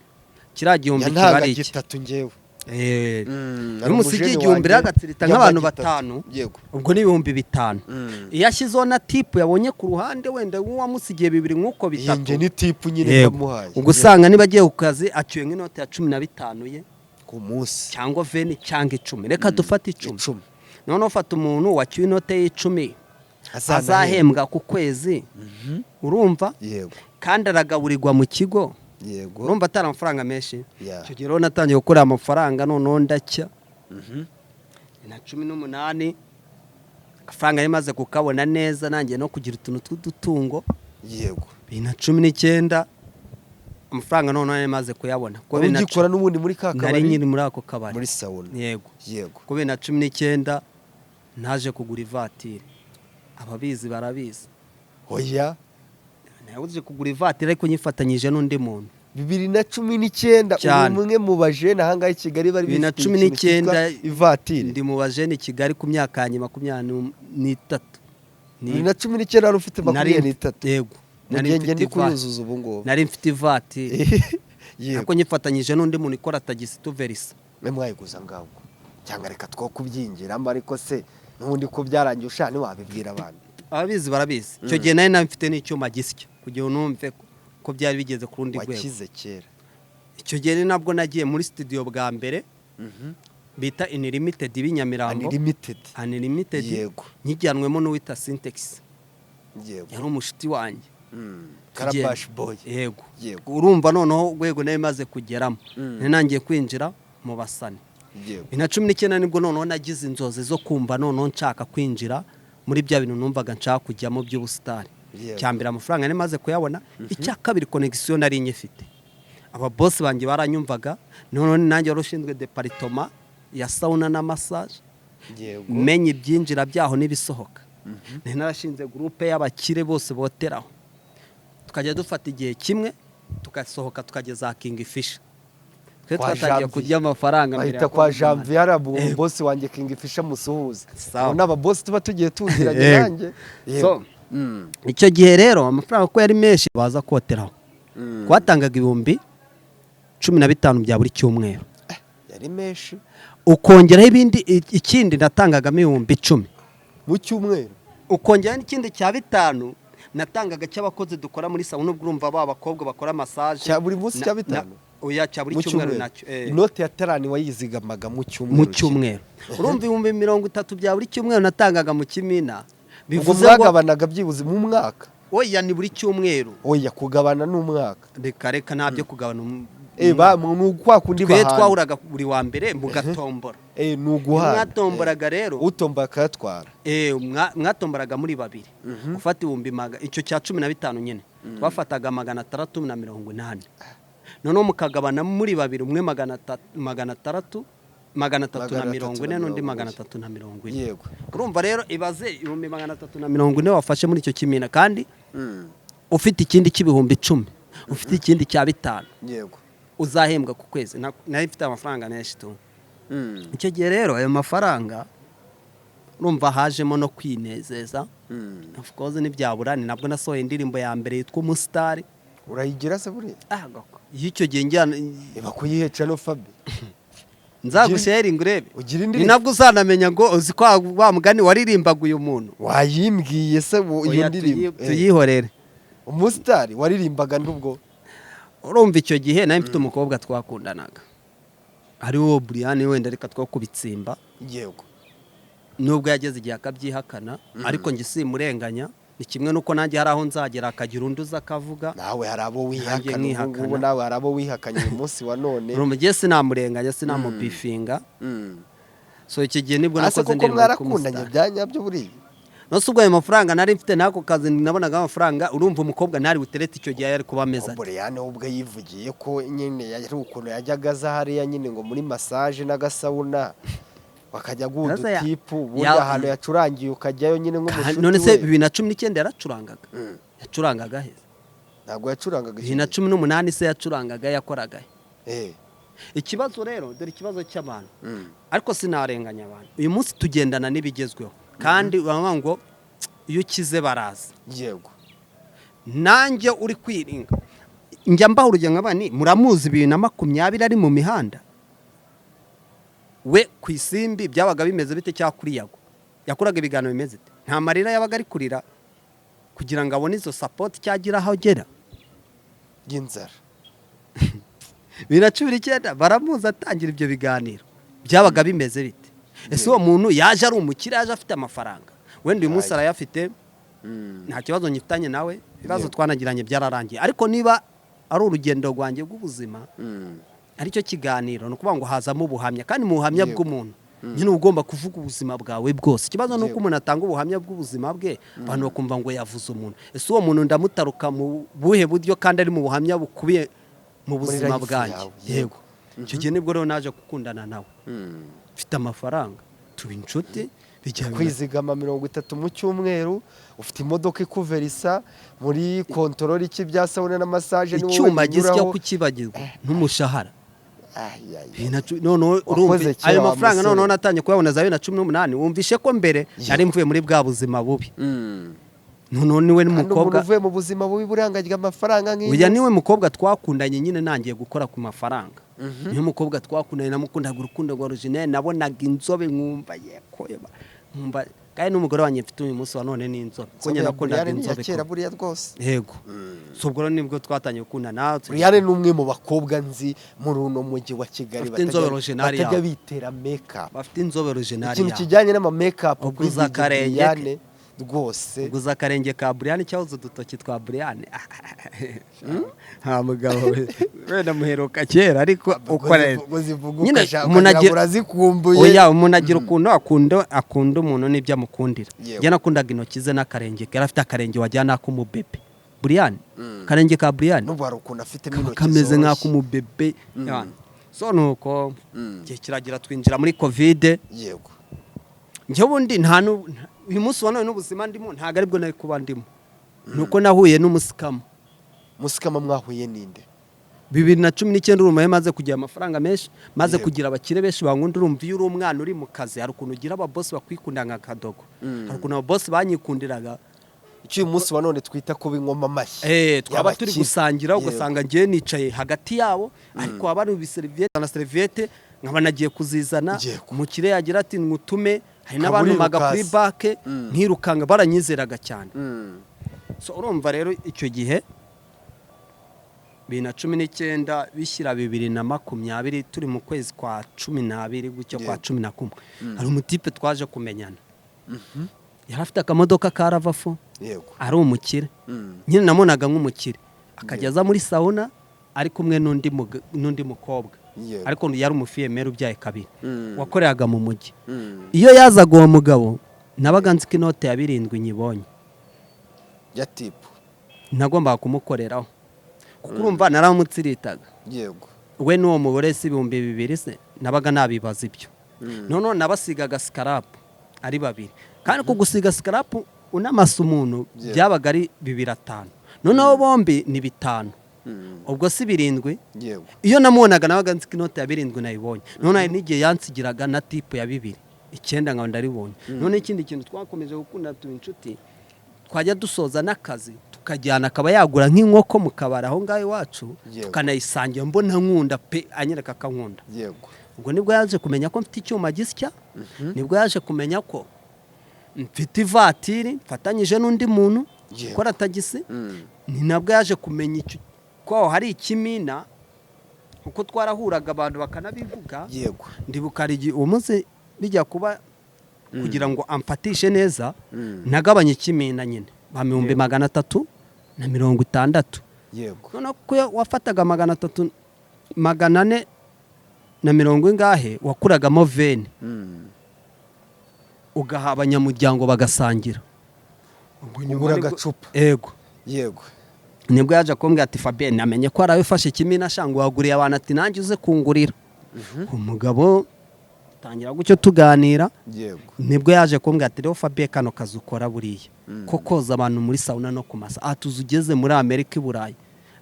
kiriya 1000 kiba yantanga ari iki? gitatu njyewe. Iyo umusigiye 1000 rero agatsirita nk'abantu batanu, ubwo ni 5000. Iyo ashyizeho na tip yabonye ku ruhande, wenda nk'uwamusigiye 2 nk'uko Iyi 3, nge ni tip nyine ndamuhaye. Ubwo usanga niba agiye ku kazi acyuye nk'inoti ya 15 ye ku munsi. Cyangwa 20 cyangwa 10, reka dufate 10. 10. Noneho ufata umuntu wacyuye inote y'10 azahembwa ku kwezi, urumva? Kandi aragaburirwa mu kigo. Urumva atari amafaranga menshi? Icyo gihe rero natangiye gukorera amafaranga, noneho ndacya na 18, amafaranga yari maze kukabona neza, nangiye no kugira utuntu tw'udutungo. 2019 amafaranga noneho yari maze kuyabona. Kuko Wari bibiri na ugikora n'ubundi muri ka nari kabari? nkiri muri ako kabari. Muri sauna? Yego. Kuko 2019 naje kugura ivatiri, ababizi barabizi. Oya. Naje kugura ivatiri ariko nyifatanyije n'undi muntu. 2019? Cyane. Umwe mu bajene ahangaha i Kigali bari Bibiri na bifitiye cumi ikintu cyitwa n'icyenda ivatiri. Ndi mu bajene i Kigali ku myaka yanjye 23. 2019 wari ufite 23? Yego. Mu Nari gihe mfite njye ndi kuyuzuza ubu ngubu. Nari mfite ivatiri. Ariko nyifatanyije n'undi muntu ikora tagisi tuverisa. Mwe mwayiguza ngaho cyangwa reka two kubyinjiramo, ariko se n'ubundi ko byarangiye ushaka ntiwabibwira abantu? Ababizi barabizi. Icyo gihe nari mfite n'icyuma gisya kugira ngo numve ko byari bigeze ku rundi rwego. Wakize kera. Icyo gihe ni nabwo nagiye muri studio bwa mbere bita Unlimited b'Inyamirambo. Unlimited. Unlimited. Nkijyanwemo n'uwita Syntex. Yari umushuti wanjye. Karabash boy. Yego. Urumva noneho urwego nari maze kugeramo, nari nangiye kwinjira mu basani. 2019 nibwo noneho nagize inzozi zo kumva noneho nshaka kwinjira muri bya bintu numvaga nshaka kujyamo by'ubusitari. Icya mbere, amafaranga nari maze kuyabona. Icya kabiri, connexion nari nyifite, ababosi banjye baranyumvaga. Noneho nanjye wari ushinzwe département ya sauna na massage, menya ibyinjira byaho n'ibisohoka. Nari narashinze groupe y'abakire bose boteraho, tukajya dufata igihe kimwe tugasohoka tukageza King Fish. Twe Kwa twatangiye Janvier. kurya amafaranga mbere Bahita ya kwa Covid. Janvier hariya, bosi wanjye King Fish amusuhuze. Sawa. Abo ni ababosi tuba tugiye tuziranye. Nanjye. So, icyo gihe rero amafaranga ko yari menshi baza koteraho, twatangaga 15,000 bya buri cyumweru. Yari menshi. Ukongeraho ibindi, ikindi natangagamo 10,000 mu cyumweru. Ukongeraho n'ikindi cya 5 natangaga cy'abakozi dukora muri sauna. Ubwo urumva ba bakobwa bakora massage. Cya buri munsi cya 5? Oya, cya buri Mu cyumweru cyumweru. nacyo. Inote ya tarani wayizigamaga mu cyumweru? Mu cyumweru. Urumva 30,000 bya buri cyumweru natangaga mu kimina. Ubwo Bivuze ngo mwagabanaga byibuze mu mwaka? Oya, ni buri cyumweru. Oya, kugabana ni umwaka. Reka reka, nta byo kugabana. Ba ni kwa kundi Twe bahana. twahuraga buri wa mbere mugatombora. Ni uguhana. Mwatomboraga rero. Utomba akayatwara. Mwatombораga muri babiri, ufata ibihumbi icyo cya 15 nyine twafataga 680, noneho mukagabana muri babiri, umwe 600, 340 n'undi 340. Urumva rero, ibaze 340,000 wafashe muri icyo kimina, kandi ufite ikindi cy'10,000, ufite ikindi cya 5 uzahembwa ku kwezi. Nari mfite amafaranga menshi tu. Icyo gihe rero ayo mafaranga urumva hajemo no kwinezeza. Of course ntibyabura. Ni nabwo nasohoye indirimbo ya mbere yitwa Umusitari. Urayigira se buriya? Ah, gako. Iyo icyo gihe njyana Iba kuyiheca no Fabi. Nzagusharinga urebe. Ugira Ni indirimbo? nabwo uzanamenya ngo uzi ko wa mugani waririmbaga uyu muntu. Wayimbwiye se iyo Oya, ndirimbo? Tuyihorere. Umusitari waririmbaga ndubwo? Urumva icyo gihe nari mfite umukobwa twakundanaga, ari wo Brian, wenda reka two kubitsimba. Nubwo yageze igihe akabyihakana, ariko njye simurenganya. Ni kimwe n'uko nanjye hari aho nzagera akagira undi uza akavuga. Nawe hari abo Nanjye wihakana ubu nkihakana. ngubu, nawe hari abo wihakanye uyu munsi wa none. Urumva njye sinamurenganya, sinamubifinga. So icyo gihe nibwo Ase nakoze koko indirimbo yitwa mwarakundanye Umusitari. bya nyabyo buriya? Nose ubwo ayo mafaranga nari mfite n'ako kazi nabonaga amafaranga, urumva umukobwa ntari buterete icyo gihe yari kuba ameze ate? Buriyane we ubwe yivugiye ko nyine yari ukuntu yajyaga aza hariya nyine ngo muri massage n'agasauna, bakajya guha Sasa udutipu, ubundi ahantu yacurangiye ukajyayo nyine nk'umushuti None se we. 2019 yaracurangaga? Yacurangaga he? Ntabwo yacurangaga icyo Bibiri na gihe. cumi n'umunani se yacurangaga, yakoraga he? Ikibazo rero, dore ikibazo cy'abantu. Ariko sinarenganya abantu, uyu munsi tugendana n'ibigezweho, kandi baravuga ngo iyo ukize baraza. Nanjye uri kwiringa njya mbaha urugero nka bani muramuzi 2020 ari mu mihanda we ku Isimbi, byabaga bimeze bite? Cyangwa kuri Yago yakoraga ibiganiro bimeze bite? Nta marira yabaga ari kurira kugira ngo abone izo support cyagira aho agera? Y'inzara. 2019 baramuzi atangira ibyo biganiro, byabaga bimeze bite? Ese uwo muntu yaje ari umukire, yaje afite amafaranga? Wenda uyu munsi arayafite, nta kibazo nyifitanye nawe, ibibazo twanagiranye byararangiye. Ariko niba ari urugendo rwanjye rw'ubuzima, aricyo kiganiro, ni ukuvuga ngo hazamo ubuhamya, kandi mu buhamya bw'umuntu nyine uba ugomba kuvuga ubuzima bwawe bwose. Ikibazo ni uko umuntu atanga ubuhamya bw'ubuzima bwe, abantu bakumva ngo yavuze umuntu. Ese uwo muntu ndamutaruka mu buhe buryo kandi ari mu buhamya bukubiye mu buzima Life bwanjye? yawe. Yego. Icyo gihe nibwo rero naje gukundana nawe, mfite amafaranga, tuba inshuti. Bijya biba. Kwizigama 30 mu cyumweru, ufite imodoka ikuverisa muri contrôle, iki bya sauna na massage ni wowe Icyuma gisya binyuraho. Kukibagirwa n'umushahara. Ay, ay, ay. Noneho urumva Wakoze kera ayo wa mafaranga, musore. noneho natangiye kuyabona za 2018. Wumvishe ko mbere nari mvuye muri bwa buzima bubi. Noneho niwe Kandi umuntu n'umukobwa uvuye mu buzima bubi burangajwe amafaranga nk'iyo. Oya, niwe mukobwa twakundanye nyine nangiye gukora ku mafaranga. Niwe mukobwa twakundanye, namukundaga urukundo rwa original. Nabonaga inzobe nkumva yeko nkumva, kandi n'umugore wanjye mfite uyu munsi wa none ni inzobe, kuko njye Inzobe ya nakundaga Brian ni iya inzobe kera ko. Buriya rwose. Yego, so ubwo rero nibwo twatangiye gukundana. Brian ni umwe mu bakobwa nzi muri uno mujyi wa Kigali Bafite inzobe original batajya yabo. bitera make-up. Bafite inzobe original Ikintu yabo. kijyanye n'ama make-up Ubwo kuri uza DJ akarenge Brian rwose. Uguza akarenge ka Brian cyangwa uzi udutoki twa Brian? Nta mugabo we, wenda muheruka kera, ariko ukora Ubwo zivuga Nyine ukashaka umuntu ukagira ngo urazikumbuye. Oya, umuntu agira ukuntu akunda umuntu n'ibyo amukundira. Yewe. Njye nakundaga intoki ze n'akarenge ke. Yari afite akarenge wajyana n'ak'umubebe. Brian, akarenge ka Brian N'ubu hari ukuntu afitemo kaba intoki kameze zoroshye. nk'ak'umubebe. So nuko igihe kiragira, twinjira muri COVID. Njye ubundi nta uyu munsi wa none n'ubuzima ndimo ntabwo aribwo nari kuba ndimo, nuko nahuye n'umuscammer. Muscammer mwahuye ninde? 2019, urumva maze kugira amafaranga menshi, maze kugira abakire benshi bankunda. Urumva iyo uri umwana uri mu kazi, hari ukuntu ugira ababosi bakwikunda nka kadogo. Hari ukuntu ababosi banyikundiraga. Icyo uyu munsi wa none twita kuba inkoma amashyi Twaba turi y'abakire. gusangira, ugasanga ngewe nicaye hagati yabo, ariko haba hari ibiseriviyete na seriviyete nkaba nagiye kuzizana. Umukire yagira ati ngutume, hari Ukaba n'abantumaga kuri urirukanse. banke nkirukanga, baranyizeraga cyane. So urumva rero icyo gihe 2019 bishyira 2020, turi mu kwezi kwa 12 gutyo, kwa 11, hari umutipe twaje kumenyana. Yari afite akamodoka ka RAV4, ari umukire. Nyine namunaga nk'umukire, akajya aza muri sauna ari kumwe n'undi mukobwa, ariko yari umufille-mère ubyaye kabiri, wakoreraga mu mujyi. Iyo yazaga uwo mugabo, nabaga nzi ko inote ya 7 nyibonye. Ya tip. Nagombaga kumukoreraho, kuko urumva naramutsiritaga. We n'uwo mugore si 2000 se, nabaga nabibaza ibyo. Noneho nabasigaga scrub ari babiri, kandi kugusiga scrub unamasa umuntu byabaga ari 2,500, noneho bombi ni 5,000, ubwo si 7. Iyo namubonaga nabaga nzi ko inote ya 7 nayibonye. Noneho hari n'igihe yansigiraga na tip ya 2,900, nkaba ndaribonye. Noneho ikindi kintu, twakomeje gukunda, tuba inshuti, twajya dusoza n'akazi tukajyana, akaba yagura nk'inkoko mu kabari aho ngaho iwacu, tukanayisangira, mbona nkunda pe, anyereka akankunda. Ubwo nibwo yaje kumenya ko mfite icyuma gisya, nibwo yaje kumenya ko mfite ivatiri mfatanyije n'undi muntu ukora tagisi. Ni nabwo yaje kumenya ko aho hari ikimina, kuko twarahuraga abantu bakanabivuga. Ndibuka hari igihe uwo munsi bijya kuba, kugira ngo amfatishe neza, nagabanye ikimina nyine ba 360,000. Noneho kuko iyo wafataga 300, 400 na mirongo ingahe, wakuragamo 20, ugaha abanyamuryango bagasangira. Ubwo nyuma Ugura agacupa. Yego. Nibwo yaje kumbwira ati: "Fabien, namenye ko warawe ufashe ikimina shango waguriye abantu," ati: "Nanjye uze kungurira." Umugabo tangira gutyo tuganira. Nibwo yaje kumbwira ati: "Rero Fabien, kano kazi ukora buriya ko koza abantu muri sauna no kumasa," ati, "uzi ugeze muri Amerika, i Burayi,"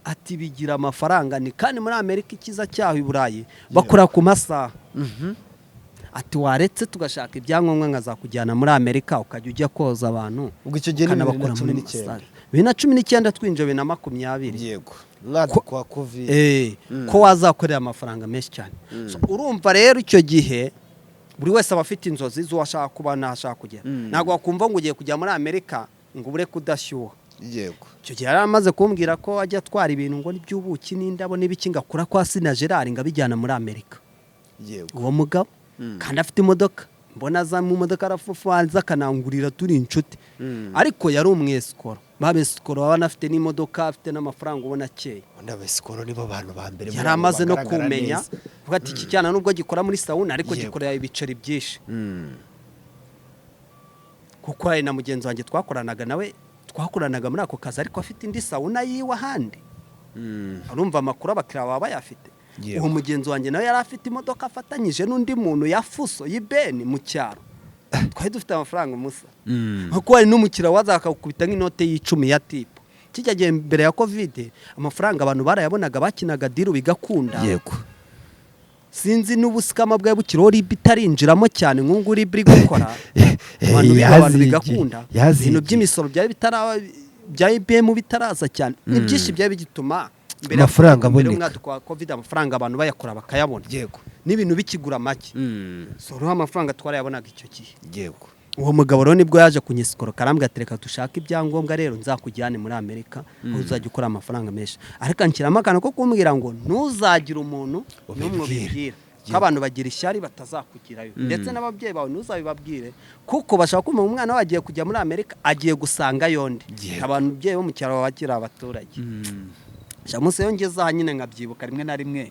ati, "bigira amafaranga." Ni kandi muri Amerika icyiza cyaho, i Burayi bakora ku masaha. Ati: "Waretse tugashaka ibyangombwa nkazakujyana muri Amerika, ukajya ujya koza abantu, Ubwo icyo gihe ni bibiri na ukanabakora cumi muri n'icyenda. massage." 2019, twinjiye 2020. Yego, mwaduko wa COVID. Ko wazakorera amafaranga menshi cyane. So, urumva rero icyo gihe buri wese aba afite inzozi z'uwo ashaka kuba n'aho ashaka kugera. Ntabwo wakumva ngo ugiye kujya muri Amerika ngo ubure kudashyuha. Icyo gihe yari amaze kumbwira ko ajya atwara ibintu ngo n'iby'ubuki n'indabo n'ibiki, ngo akura kwa Sina Gerard, ngo abijyana muri Amerika. Uwo mugabo kandi afite imodoka, mbona aza mu modoka arafufanza, akanangurira, turi inshuti. Ariko yari umwesikoro, babesikoro baba banafite n'imodoka, afite n'amafaranga, ubona akeye. Ubundi abesikoro nibo bantu ba mbere Yari muri abo amaze no bagaragara kumenya neza. avuga ati: "Iki cyana nubwo gikora muri sauna, ariko gikorera ibiceri byinshi." Kuko hari na mugenzi wanjye twakoranaga nawe, twakoranaga muri ako kazi, ariko afite indi sauna yiwe ahandi. Urumva amakuru abakiriya baba bayafite. Uwo mugenzi wanjye nawe yari afite imodoka afatanyije n'undi muntu ya Fuso y'ibeni mu cyaro. Twari dufite amafaranga umusa, kuko hari n'umukiriya waza akakubita nk'inote y'10 ya tip. Kijya gihe mbere ya COVID amafaranga abantu barayabonaga, bakinaga deal bigakunda. Sinzi n'ubu scammer bwari bukiriho, RIB itarinjiramo cyane nk'ubu RIB iri gukora, abantu biga, abantu bigakunda. Yazigiye. Ibintu by'imisoro byari bitara, bya EBM bitaraza cyane, ni byinshi byari bigituma mbere ya Amafaranga mbere aboneka. y'umwaduko wa COVID amafaranga abantu bayakora bakayabona, n'ibintu bikigura make. So rero amafaranga twarayabonaga icyo gihe. Uwo mugabo rero nibwo yaje kunyisikoroka, arambwira ati: "Reka dushake ibyangombwa rero, nzakujyane muri Amerika aho uzajya ukora amafaranga menshi." Ariko anshyiramo akantu ko kumbwira ngo ntuzagire umuntu n'umwe Ubibwira. ubibwira, ko abantu bagira ishyari batazakugirayo, ndetse n'ababyeyi bawe ntuzabibabwire, kuko bashaka kumva umwana we agiye kujya muri Amerika, agiye gusanga yondi. Abantu ababyeyi bo mu cyaro baba bakiri abaturage. Jamusi, iyo ngeze aha nyine nkabyibuka rimwe na rimwe,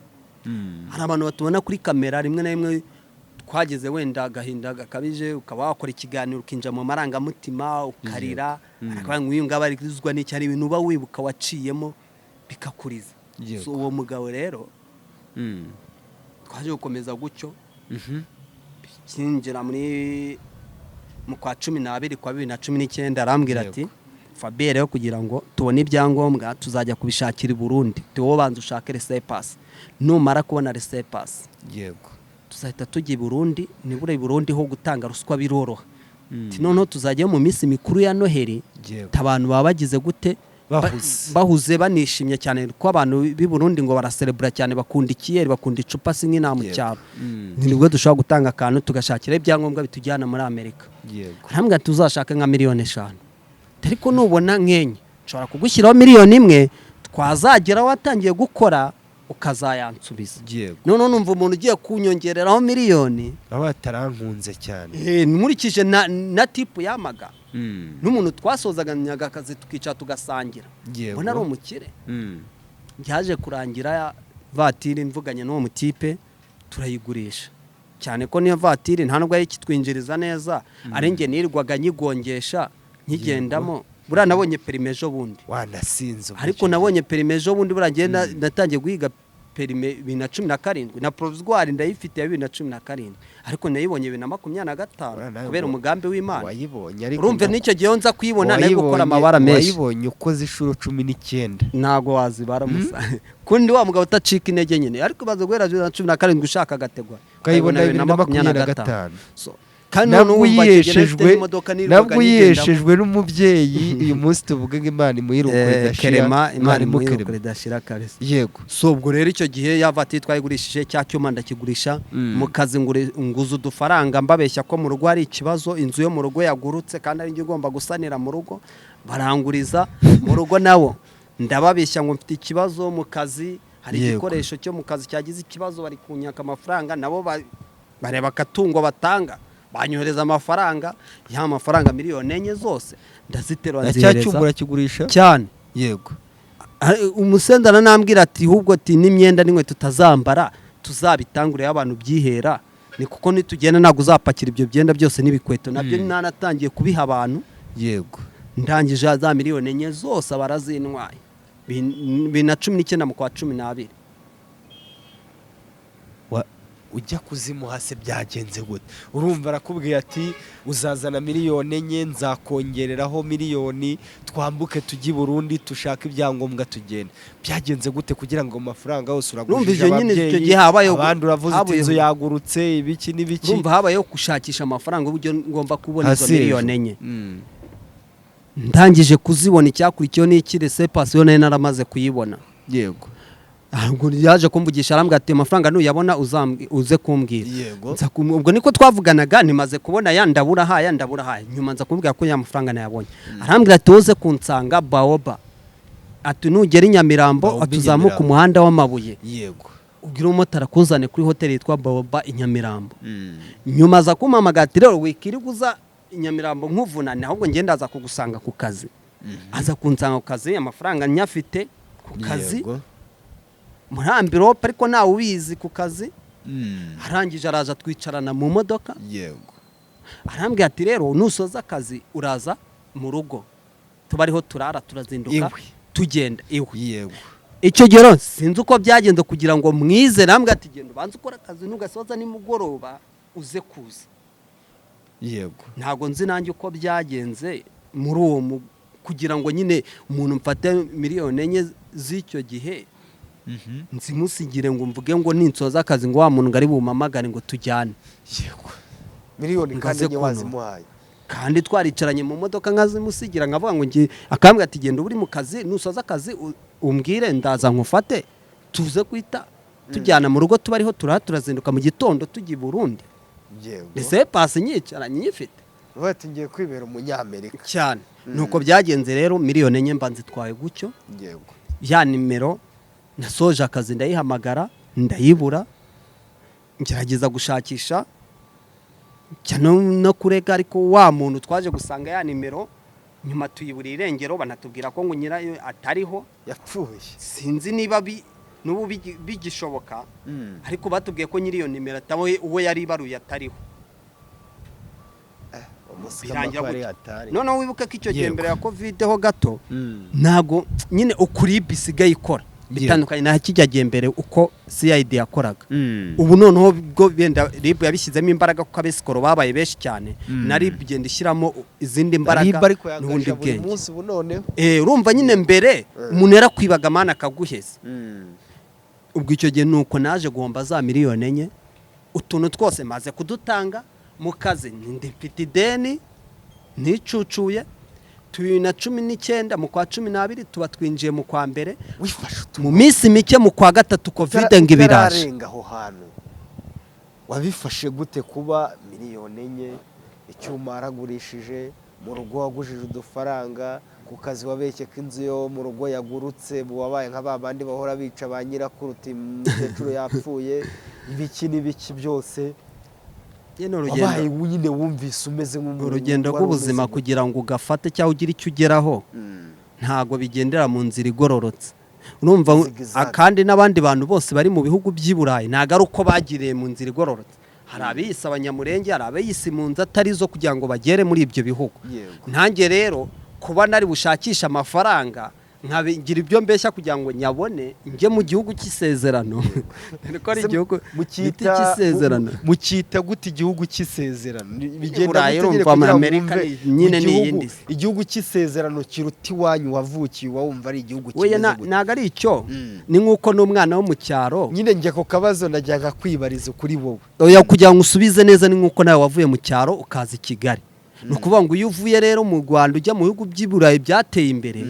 hari abantu batubona kuri kamera, rimwe na rimwe twageze wenda agahinda gakabije, ukaba wakora ikiganiro ukinjira mu marangamutima ukarira, arakavuga ngo uyu ngaba arizwa n'iki? Hari ibintu uba wibuka waciyemo bikakuriza. So uwo mugabo rero twaje gukomeza gutyo, kinjira muri mu kwa 12 kwa 2019, arambwira ati: "Fabien rero, kugira ngo tubone ibyangombwa tuzajya kubishakira i Burundi, wowe banza ushake laissez-passer, numara kubona laissez-passer tuzahita tujya i Burundi, nibura i Burundi ho gutanga ruswa biroroha." Ati: "Noneho tuzajyayo mu minsi mikuru ya Noheli, abantu baba bagize gute?" Bahuze. Bahuze, banishimye cyane, kuko abantu b'i Burundi ngo baraserebura cyane, bakunda ikiyeri, bakunda icupa, si nk'inaha mu cyaro. Ni nibwo dushobora gutanga akantu tugashakira ibyangombwa bitujyana muri Amerika. Arambwira ati: "Uzashake nka miliyoni 5, ariko nubona nk'enye nshobora kugushyiraho miliyoni 1, twazagera watangiye gukora ukazayansubiza." Noneho numva umuntu ugiye kunyongereraho miliyoni, Baba batarankunze cyane. Nkurikije na tip yamaga, n'umuntu twasozanyaga akazi tukicara tugasangira, mbona ari umukire. Byaje kurangira vatiri mvuganye n'uwo mutipe turayigurisha, cyane ko niyo vatiri nta nubwo ari ikitwinjiriza neza, ari njye nirirwaga nyigongesha nkigendamo. Buriya nabonye permis ejo bundi. Wanasinze ubwo Ariko icyo gihe. nabonye permis ejo bundi. Buriya njye natangiye guhiga permis 2017, na provisoire ndayifite ya 2017, ariko nayibonye 2025 Buriya nawe kubera ngo umugambi w'Imana. Wayibonye ariko Urumva n'icyo gihe nza kuyibona nari gukora amabara menshi. Wayibonye ukoze inshuro 19. Ntago wazibara musa, kundi wa mugabo utacika intege nyine, ariko ubaze guhera 2017 ushaka agategwa ukayibona 2025. So, kandi Nabwo noneho wumva icyo gihe nari mfite uyiheshejwe n'imodoka nirirwaga nabwo nyigendamo. uyiheshejwe n'umubyeyi. Uyu munsi tuvuge ngo Imana imuhe ridashira. Kerema, Imana imuhe Kerema. ridashira kabisa. So ubwo rero icyo gihe ya vatiri twayigurishije, cya cyuma ndakigurisha, mu kazi nguza udufaranga mbabeshya ko mu rugo hari ikibazo, inzu yo mu rugo yagurutse kandi ari njye ugomba gusanira mu rugo, baranguriza mu rugo nabo, ndababeshya ngo mfite ikibazo mu kazi, hari igikoresho cyo mu kazi cyagize ikibazo, bari kunyaka amafaranga, nabo bareba akatungo batanga, banyohereza amafaranga, ya mafaranga miliyoni 4 zose ndaziterura Na cya nzihereza. cyuma urakigurisha? Cyane. Umusendana nambwira ati: "Ahubwo ati n'imyenda n'inkweto tutazambara tuzabitangure abantu byihera, ni kuko nitugenda ntabwo uzapakira ibyo byenda byose n'ibikweto nabyo." Nanatangiye kubiha abantu. Ndangije za miliyoni 4 zose barazintwaye 2019 mu kwa 12. Ujya kuzimuha se byagenze gute? Urumva arakubwiye ati: "Uzazana miliyoni 4, nzakongereraho miliyoni, twambuke tujye i Burundi dushake ibyangombwa tugende." Byagenze gute kugira ngo amafaranga yose Urumva uragujije icyo nyine icyo ababyeyi, gihe habayeho abandi uravuze uti habayeho- inzu yagurutse, ibiki n'ibiki? Urumva habayeho gushakisha amafaranga uburyo ngomba kubona izo Hasi hejuru. miliyoni 4. Ndangije kuzibona, icyakurikiyeho ni iki? Laissez-passer yo nari naramaze kuyibona. Ntabwo yaje kumvugisha, arambwira ati: "Amafaranga nuyabona uze kumbwira." Ubwo niko twavuganaga, ntimaze kubona ya, ndabura haya, ndabura haya. Nyuma nza kumubwira ko ya mafaranga nayabonye, arambwira ati: "Uze kunsanga Baoba," ati: "Nugera i Nyamirambo," Baoba ati i "uzamuke Nyamirambo. umuhanda w'amabuye, ubwire umumotari akuzane kuri hoteli yitwa Baoba i Nyamirambo." Nyuma aza kumpamagara ati: "Rero wikirirwa uza i Nyamirambo nkuvunane, ahubwo ngenda aza kugusanga ku kazi." Aza kunsanga ku kazi, amafaranga nyafite ku kazi muri enveloppe, ariko ntawe ubizi ku kazi. Arangije araza twicarana mu modoka, arambwira ati: "Rero nusoza akazi uraza mu rugo tuba ariho turara, turazinduka Iwe. tugenda iwe." Icyo gihe rero sinzi uko byagenze kugira ngo mwize, arambwira ati: "Genda ubanze ukore akazi, nugasoza nimugoroba uze kuza." Yego. Ntabwo nzi nanjye uko byagenze muri uwo, kugira ngo nyine umuntu mfate 4 miliyoni z'icyo gihe nzimusigire, ngo mvuge ngo ninsoza akazi ngo wa muntu ngo ari bumamagare ngo tujyane. Yego, miliyoni kandi Ngaze enye kuno. Wazimuhaye? Kandi twaricaranye mu modoka, nkazimusigira, nkavuga ngo ngiye, akambwira ati: "Genda, uri mu kazi, nusoza akazi umbwire ndaza nkufate, tuze kwita tujyana mu rugo." Tuba ariho turaha, turazinduka mu gitondo tujya i Burundi. Ese pasi nyicaranye nyifite. Uvuga ati: "Ngiye kwibera umunyamerika." Cyane, nuko byagenze rero, 4 miliyoni mba nzitwaye gutyo. Ya nimero nasoje akazi ndayihamagara ndayibura, ngerageza gushakisha njya no kurega, ariko wa muntu twaje gusanga ya nimero nyuma tuyibura irengero, banatubwira ko ngo nyirayo atariho. Yapfuye. Sinzi niba n'ubu bigishoboka, ariko batubwiye ko nyiri iyo nimero atawe, uwo yari ibaruye atariho. Birangira Ari gutyo. hatari. Noneho wibuke ko icyo gihe mbere ya COVID ho gato, ntabwo nyine ukuri isigaye ikora bitandukanye na kijya gihe mbere uko CID yakoraga. Ubu noneho bwo benda RIB yabishyizemo imbaraga, kuko abesikoro babaye benshi cyane, na RIB igenda ishyiramo izindi mbaraga RIB ariko n'ubundi yangaje buri bwenge. munsi ubu noneho. Urumva nyine mbere umuntu yarakwibaga amana akaguheza. Ubwo icyo gihe nuko naje guhomba za 4 miliyoni, utuntu twose maze kudutanga mu kazi, mfite ideni nticucuye. 2019 mu kwa 12 tuba twinjiye mu kwa mbere. Wifashe. Mu minsi mike mu kwa gatatu COVID ngo ibiraje. Utararenga aho hantu, wabifashe gute kuba 4 miliyoni, icyuma waragurishije, mu rugo wagujije udufaranga, ku kazi wabeshye ko inzu yo mu rugo yagurutse, wabaye nka ba bandi bahora bica ba nyirakuru uti umukecuru yapfuye, ibiki n'ibiki byose? Nyine urugendo Wabaye nyine wumvise umeze nk'umuntu urugendo wari rw'ubuzima umeze. kugira ngo ugafate cyangwa ugire icyo ugeraho, ntabwo bigendera mu nzira igororotse, urumva? Zigzag. Kandi n'abandi bantu bose bari mu bihugu by'i Burayi ntabwo ari uko bagiriye mu nzira igororotse. Hari abiyise abanyamurenge, hari abiyise impunzi atari zo kugira ngo bagere muri ibyo bihugu. Ntange rero kuba nari bushakishe amafaranga, nkabigira ibyo mbeshya kugira ngo nyabone, njye mu gihugu cy'isezerano, dore ko ari Ese igihugu bita mukita cy'isezerano. Mukita gute igihugu cy'isezerano? Bigenda Burayi, gute nyine urumva, kugira ngo Amerika wumve nyine ni igihugu- iyindi si. Igihugu cy'isezerano kiruta iwanyu wavukiye, uba wumva ari igihugu Weya kimeze gute? Ntabwo ari icyo, ni nk'uko n'umwana wo mu cyaro Nyine njye ku kabazo najyaga kwibariza kuri wowe. Oya, kugira ngo usubize neza, ni nk'uko nawe wavuye mu cyaro ukaza i Kigali. Ni ukuvuga ngo iyo uvuye rero mu Rwanda ujya mu bihugu by'i Burayi byateye imbere,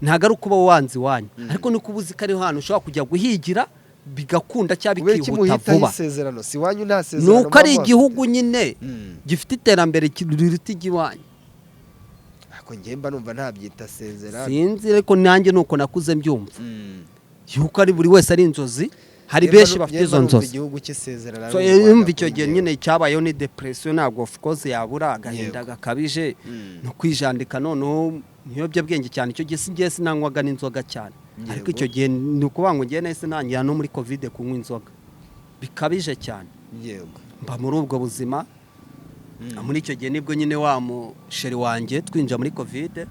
ntabwo ari ukuba wanze iwanyu, ariko ni uko uba uzi ko ariho hantu ushobora kujya guhigira bigakunda cyangwa Kubera iki bikihuta muhitaho vuba. isezerano? Si iwanyu nta Ni sezerano uko ari muba igihugu muhafite? nyine gifite iterambere riruta iry'iwanyu. Ariko njye mba numva ntabyita sezerano. Sinzi, ariko nanjye ni uko nakuze mbyumva, yuko ari buri wese ari inzozi, hari Njye mba benshi bafite njye izo mba numva nzozi. igihugu cy'isezerano So ari u Rwanda yumva icyo kuri gihe njyewe. nyine cyabayeho ni depression, ntabwo of course yabura agahinda gakabije no kwijandika noneho ibiyobyabwenge cyane. Icyo gihe singiye sinanywaga n'inzoga cyane, ariko icyo gihe ni ukuvuga ngo ngiye nahise ntangira no muri COVID kunywa inzoga bikabije cyane. Mba muri ubwo buzima. Muri icyo gihe nibwo nyine wa musheri wanjye twinjira muri COVID,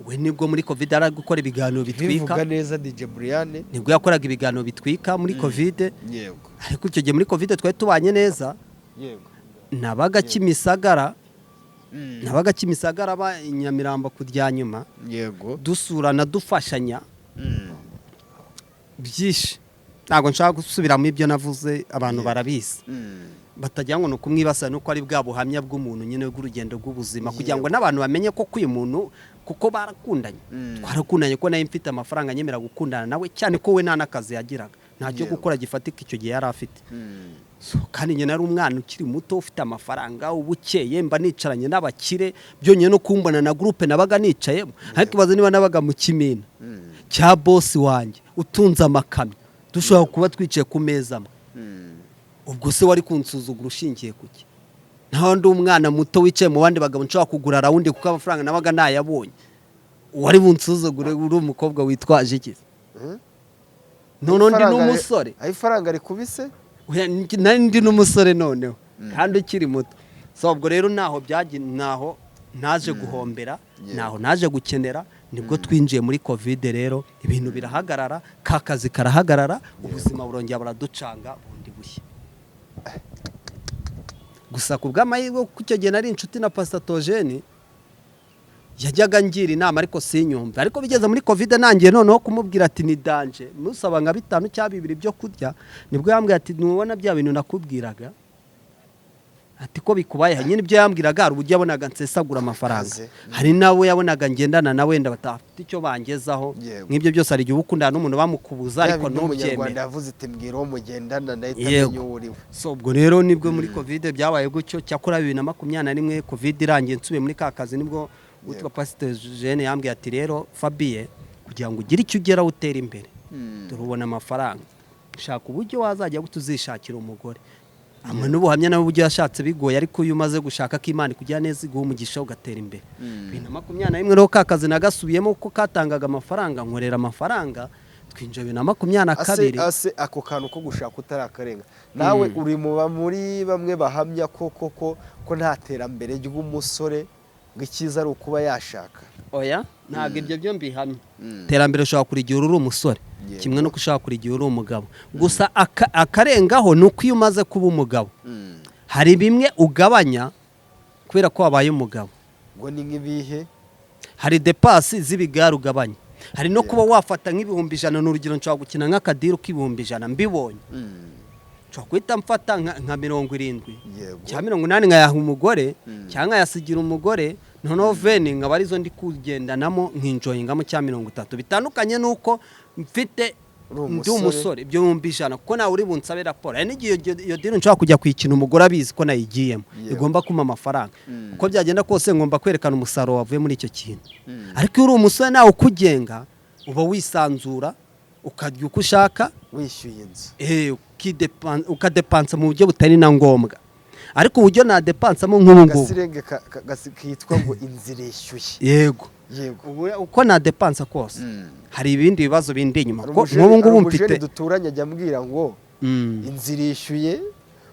we nibwo muri COVID ari gukora ibiganiro bitwika. Bivuga neza, DJ Brian. Nibwo yakoraga ibiganiro bitwika muri COVID. Ariko icyo gihe muri COVID twari tubanye neza. Nabaga Kimisagara, nabaga Kimisagara, aba i Nyamirambo ku rya nyuma. Dusurana, dufashanya byinshi. Ntabwo nshaka gusubiramo ibyo navuze, abantu barabizi, batagira ngo ni ukumwibasira, nuko ari bwa buhamya bw'umuntu nyine bw'urugendo rw'ubuzima, kugira ngo n'abantu bamenye ko uyu muntu kuko barakundanye. Twarakundanye ko nawe mfite amafaranga anyemera gukundana nawe, cyane ko we nta n'akazi yagiraga, ntacyo gukora gifatika icyo gihe yari afite. So, kandi njye nari umwana ukiri muto ufite amafaranga, uba ukeye, mba nicaranye n'abakire byonyine no kumbona na groupe nabaga nicayemo. Ariko ibaze niba nabaga mu kimina cya bosi wanjye utunze amakamyo, dushobora kuba twicaye ku meza amwe, ubwo se wari kunsuzugura ushingiye kuki? Naho ndi umwana muto wicaye mu bandi bagabo, nshobora kugura round kuko amafaranga nabaga nayabonye, wari bunsuzugure uri umukobwa witwaje iki? Noneho ndi n'umusore. Aho ifaranga rikubise. Oya, nari ndi n'umusore noneho kandi ukiri muto. So ubwo rero naho byagiye, naho naje guhombera, naho naje gukenera, nibwo twinjiye muri COVID rero, ibintu birahagarara, ka kazi karahagarara, ubuzima burongera buraducanga bundi bushya. Gusa ku bw'amahirwe, kuko icyo gihe nari inshuti na Pastor Tojeni, yajyaga ngira inama ariko sinyumve. Ariko bigeze muri COVID nangiye noneho kumubwira ati ni danger, musaba nka bitanu cyangwa bibiri byo kurya, nibwo yambwiye ati: "Ntubona bya bintu nakubwiraga?" Ati: "Ko bikubayeho nyine." Ibyo yambwiraga, hari uburyo yabonaga nsesagura amafaranga. Akaze. Hari nawe yabonaga ngendana na wenda batafite icyo bangezaho. Nk'ibyo byose, hari igihe uba ukundana n'umuntu bamukubuza, Bya ariko bindi ntubyemere. Umunyarwanda yavuze iti: "Mbwira uwo mugendana, ndahita menya uwo uriwe." So ubwo rero nibwo muri COVID byabaye gutyo. Cyakora 2021 COVID irangiye, nsubiye muri ka kazi, nibwo witwa Pasiteri Jene yambwiye ati: "Rero Fabien, kugira ngo ugire icyo ugeraho, utere imbere, dore ubona amafaranga, shaka uburyo wazajya tuzishakira umugore." Ama n'ubuhamya nawe uburyo yashatse bigoye, ariko iyo umaze gushaka ko Imana ikugira neza, iguha umugisha, ugatera imbere. 2021 rero ka kazi nagasubiyemo kuko katangaga amafaranga, nkorera amafaranga, twinjira bibiri na makumyabiri na Ase, kabiri. ase ako kantu ko gushaka utarakarenga, nawe uri muri bamwe bahamya ko koko ko nta terambere ry'umusore, ngo icyiza ari ukuba yashaka? Oya, ntabwo ibyo byo mbihamya. Iterambere ushobora kurigira uri umusore kimwe no ushobora kurigira uri umugabo. Gusa akarengaho ni uko iyo umaze kuba umugabo, hari bimwe ugabanya kubera ko wabaye umugabo. Ngo ni nk'ibihe? Hari dépenses z'ibigare ugabanya, hari no kuba wafata nk'ibihumbi 100, ni urugero, nshobora gukina nk'aka deal k'ibihumbi 100, mbibonye nshobora guhita mfata nka 70 cyangwa 80, nkayaha umugore cyangwa nkayasigira umugore, noneho 20 nkaba arizo ndi kugendanamo, nkinjoyingamo, cyangwa 30. Bitandukanye n'uko mfite Uri ndi umusore. umusore, ibyo 100,000, kuko nawe uri bunsabe raporo. Hari n'igihe iyo deal nshobora kujya kuyikina umugore abizi ko nayigiyemo, igomba kumpa amafaranga. Uko byagenda kose ngomba kwerekana umusaruro wavuye muri icyo kintu. Ariko iyo uri umusore nawe ukugenga, uba wisanzura, ukarya uko ushaka. Wishyuye inzu. Ukadepansa mu buryo butari na ngombwa. Ariko uburyo nadepansamo nk'ubu ngubu, Agasirenge kitwa ngo inzu irishyuye. Yego. Yego. Ubu uko nadepansa kose, hari ibindi bibazo bindi inyuma. Hari Ko nk'ubu hari ngubu umujene mfite duturanye ajya ambwira ngo inzu irishyuye,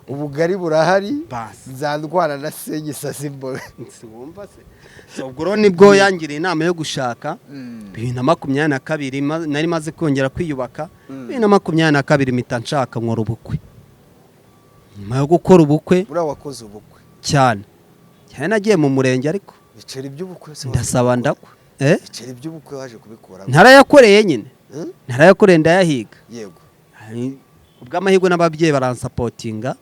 ubugari burahari, Basi. nzandwara na senyisa imboga. Siwumva se? So, ubwo rero nibwo yangiriye inama yo gushaka 2022, nari maze kongera kwiyubaka. 2022 mpita nshaka, nkora ubukwe. Nyuma yo gukora ubukwe, Buriya wakoze ubukwe? Cyane cyane, nagiye mu murenge ariko Ibiceri by'ubukwe se waje ndasaba kubikora? ndakwa, eh. Ibiceri by'ubukwe waje kubikora? Ntarayakoreye nyine. Hmm? Ntarayakoreye, ndayahiga. Ubw'amahirwe n'ababyeyi baransapotinga,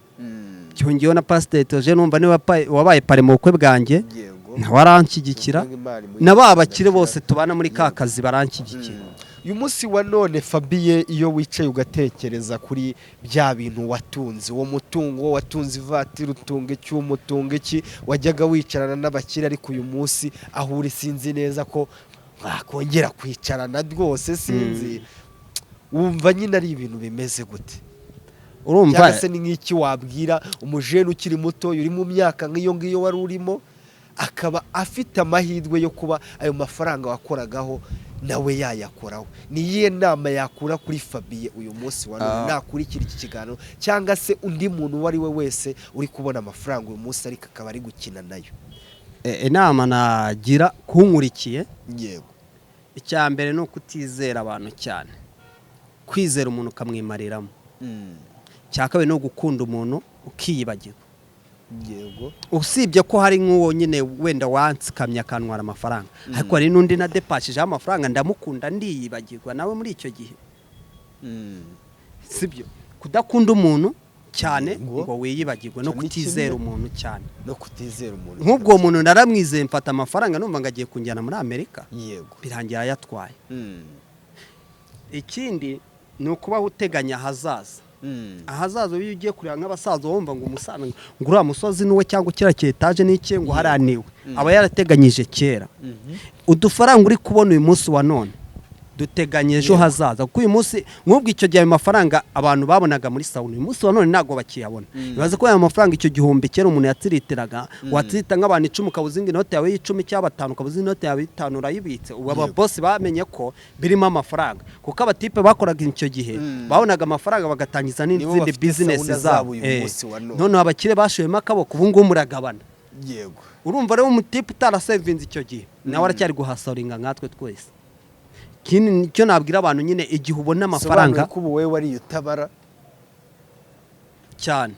byongeyeho na Pasiteri Toje, numva niwe wabaye parrain mu bukwe bwanjye, nawe aranshyigikira, Imana imuhe na ba bakire umugisha. bose tubana muri ka kazi baranshyigikira. Uyu munsi wa none Fabien, iyo wicaye ugatekereza kuri bya bintu watunze, uwo mutungo watunze, ivatiri utunga, icyuma utunga, iki, wajyaga wicarana n'abakire, ariko uyu munsi aho uri sinzi neza ko mwakongera kwicarana rwose, sinzi, wumva nyine ari ibintu bimeze gute? Urumva, Cyangwa se ni nk'iki wabwira umujene ukiri muto, uri mu myaka nk'iyo ngiyo wari urimo, akaba afite amahirwe yo kuba ayo mafaranga wakoragaho nawe yayakoraho? Ni iyihe nama yakura kuri Fabien uyu munsi wa none, nakurikira iki kiganiro, cyangwa se undi muntu uwo ari we wese uri kubona amafaranga uyu munsi ariko akaba ari gukina nayo? Inama nagira kunkurikiye, icya mbere ni ukutizera abantu cyane, kwizera umuntu ukamwimariramo. Icya kabiri ni ugukunda umuntu ukiyibagirwa. Usibye ko hari nk'uwo nyine wenda wansikamye akantwara amafaranga, ariko hari n'undi nadepashijeho amafaranga, ndamukunda ndiyibagirwa nawe muri icyo gihe. Sibyo? Kudakunda umuntu cyane ngo wiyibagirwe, no Icyo ni kutizera kimwe. umuntu cyane. No kutizera umuntu. Nk'ubwo muntu naramwizeye, mfata amafaranga, numva ngo agiye kunjyana muri Amerika, birangira ayatwaye. Ikindi ni ukubaho uteganya ahazaza. Ahazaza, iyo ugiye kureba nk'abasaza, wumva ngo umusaza ngo uriya musozi ni uwe, cyangwa kiriya cyetaje ni icye, ngo hariya niwe, aba yarateganyije kera. Udufaranga uri kubona uyu munsi wa none, duteganya ejo hazaza, kuko uyu munsi nk'ubwo icyo gihe ayo mafaranga abantu babonaga muri sauna, uyu munsi wa none ntabwo bakiyabona. Ibaze ko ayo mafaranga, icyo gihumbi kera umuntu yatsiritiraga, watsirita nk'abantu 10, ukaba uzi ngo inote yawe y'icumi cyangwa batanu, ukaba uzi inote yawe y'itanu urayibitse. Ubu ababosi bamenye ko birimo amafaranga, kuko abatipe bakoraga icyo gihe babonaga amafaranga bagatangiza Nibo n'izindi bafite bizinesi sauna zabo. zabo uyu munsi wa none. Noneho abakire bashoyemo akaboko, ubu ngubu muragabana. Urumva rero umutipe utarasevinze icyo gihe nawe aracyari guhasoringa nkatwe twese. Ikindi nicyo nabwira abantu nyine, igihe ubona amafaranga Sobanuye ko ubu wowe wariye utabara. Cyane.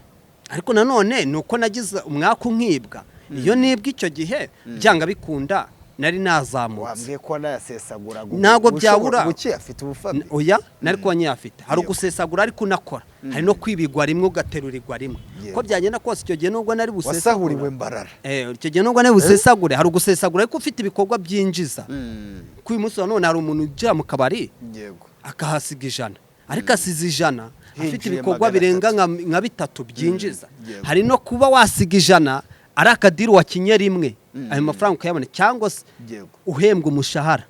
Ariko nanone ni uko nagize umwaku nkibwa. Iyo nibwa icyo gihe, byanga bikunda nari nazamutse. Wambwiye ko wanayasesagura. Ntabwo byabura. Buke afite ubufabi. Oya, nari kuba nyiyafite. Hari ugusesagura ariko unakora, hari no kwibigwa rimwe ugaterurirwa rimwe. Ko byagenda kose, icyo gihe nubwo nari busesagure, Wasahuriwe Mbarara. Icyo gihe nubwo nari busesagure, hari ugusesagura ariko ufite ibikorwa byinjiza. Kuri uyu munsi wa none hari umuntu ujya mu kabari akahasiga 100, ariko asize 100 afite Hinjiye ibikorwa 300. birenga nka bitatu byinjiza. Hari no kuba wasiga 100 ari akadeal wakinye rimwe, ayo mafaranga ukayabona, cyangwa se uhembwa umushahara.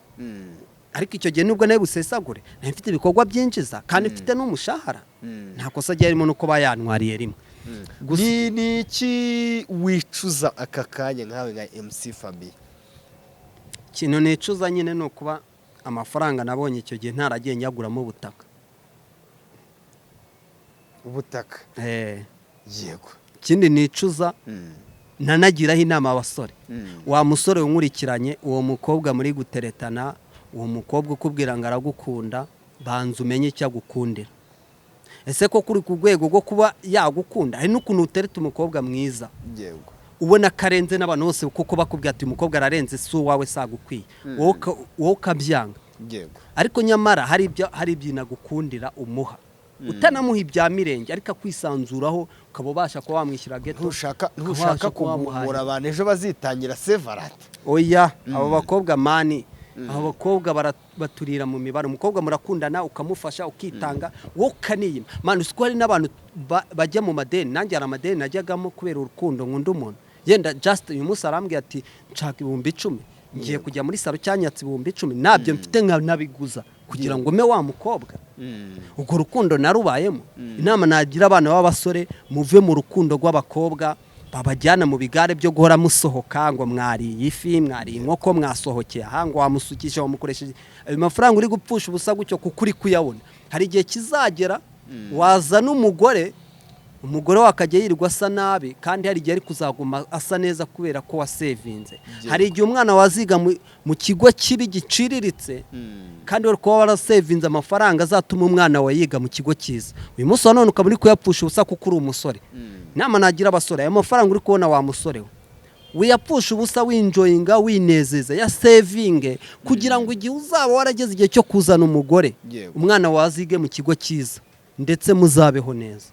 Ariko icyo gihe nubwo nawe busesagure, nari mfite ibikorwa byinjiza kandi mfite n'umushahara. Nta kosa ryarimo nuko bayantwariye rimwe gusa. Ni iki wicuza aka kanya nkawe nka MC Fabi? Ikintu nicuza nyine ni ukuba amafaranga nabonye icyo gihe ntaragiye nyaguramo ubutaka. Ubutaka? Ikindi nicuza, nanagiraho inama abasore: wa musore unkurikiranye, uwo mukobwa muri guteretana, uwo mukobwa ukubwira ngo aragukunda, banza umenye icyo agukundira. Ese koko uri ku rwego rwo kuba yagukunda? Hari n'ukuntu utereta umukobwa mwiza, ubona ko arenze n'abantu bose, kuko bakubwira ati: "Umukobwa ararenze, si uwawe, si agukwiye," wowe ukabyanga. Ariko nyamara hari ibintu agukundira umuha, utanamuha ibya mirenge, ariko akwisanzuraho, ukaba ubasha kuba wamwishyura ghetto, Ntushaka ukaba ntushaka wabasha kuba kugumura wamuhahira. abantu ejo bazitangira sevarate. Oya, abo bakobwa man, abo bakobwa baturira mu mibare. Umukobwa murakundana, ukamufasha, ukitanga, wowe ukaniyima. Man, uzi ko hari n'abantu bajya mu madeni? Nanjye hari amadeni najyagamo kubera urukundo nkunda umuntu. Yenda just uyu munsi arambwira ati: "Nshaka 10,000, ngiye kujya muri salon," cyanyatse 10,000, ntabyo mfite, nabiguza kugira ngo mpe wa mukobwa. Urwo rukundo narubayemo. Inama nagira abana b'abasore: muve mu rukundo rw'abakobwa babajyana mu bigare byo guhora musohoka, ngo mwariye ifi, mwariye inkoko, mwasohokeye aha, ngo wamusukisha, wamukoresheje. Ayo mafaranga uri gupfusha ubusa gutyo kuko uri kuyabona, hari igihe kizagera wazana umugore, umugore we akajya yirirwa asa nabi, kandi hari igihe ari kuzaguma asa neza kubera ko wasevinze. Hari igihe umwana waziga mu kigo kibi giciriritse, kandi wari kuba warasevinze amafaranga azatuma umwana wawe yiga mu kigo cyiza. Uyu munsi wa none ukaba uri kuyapfusha ubusa kuko uri umusore. Inama nagira abasore: ayo mafaranga uri kubona, wa musore we, wiyapfusha ubusa winjoyinga, winezeza, ya sevinge kugira ngo igihe uzaba warageze igihe cyo kuzana umugore, umwana wazige mu kigo cyiza, ndetse muzabeho neza.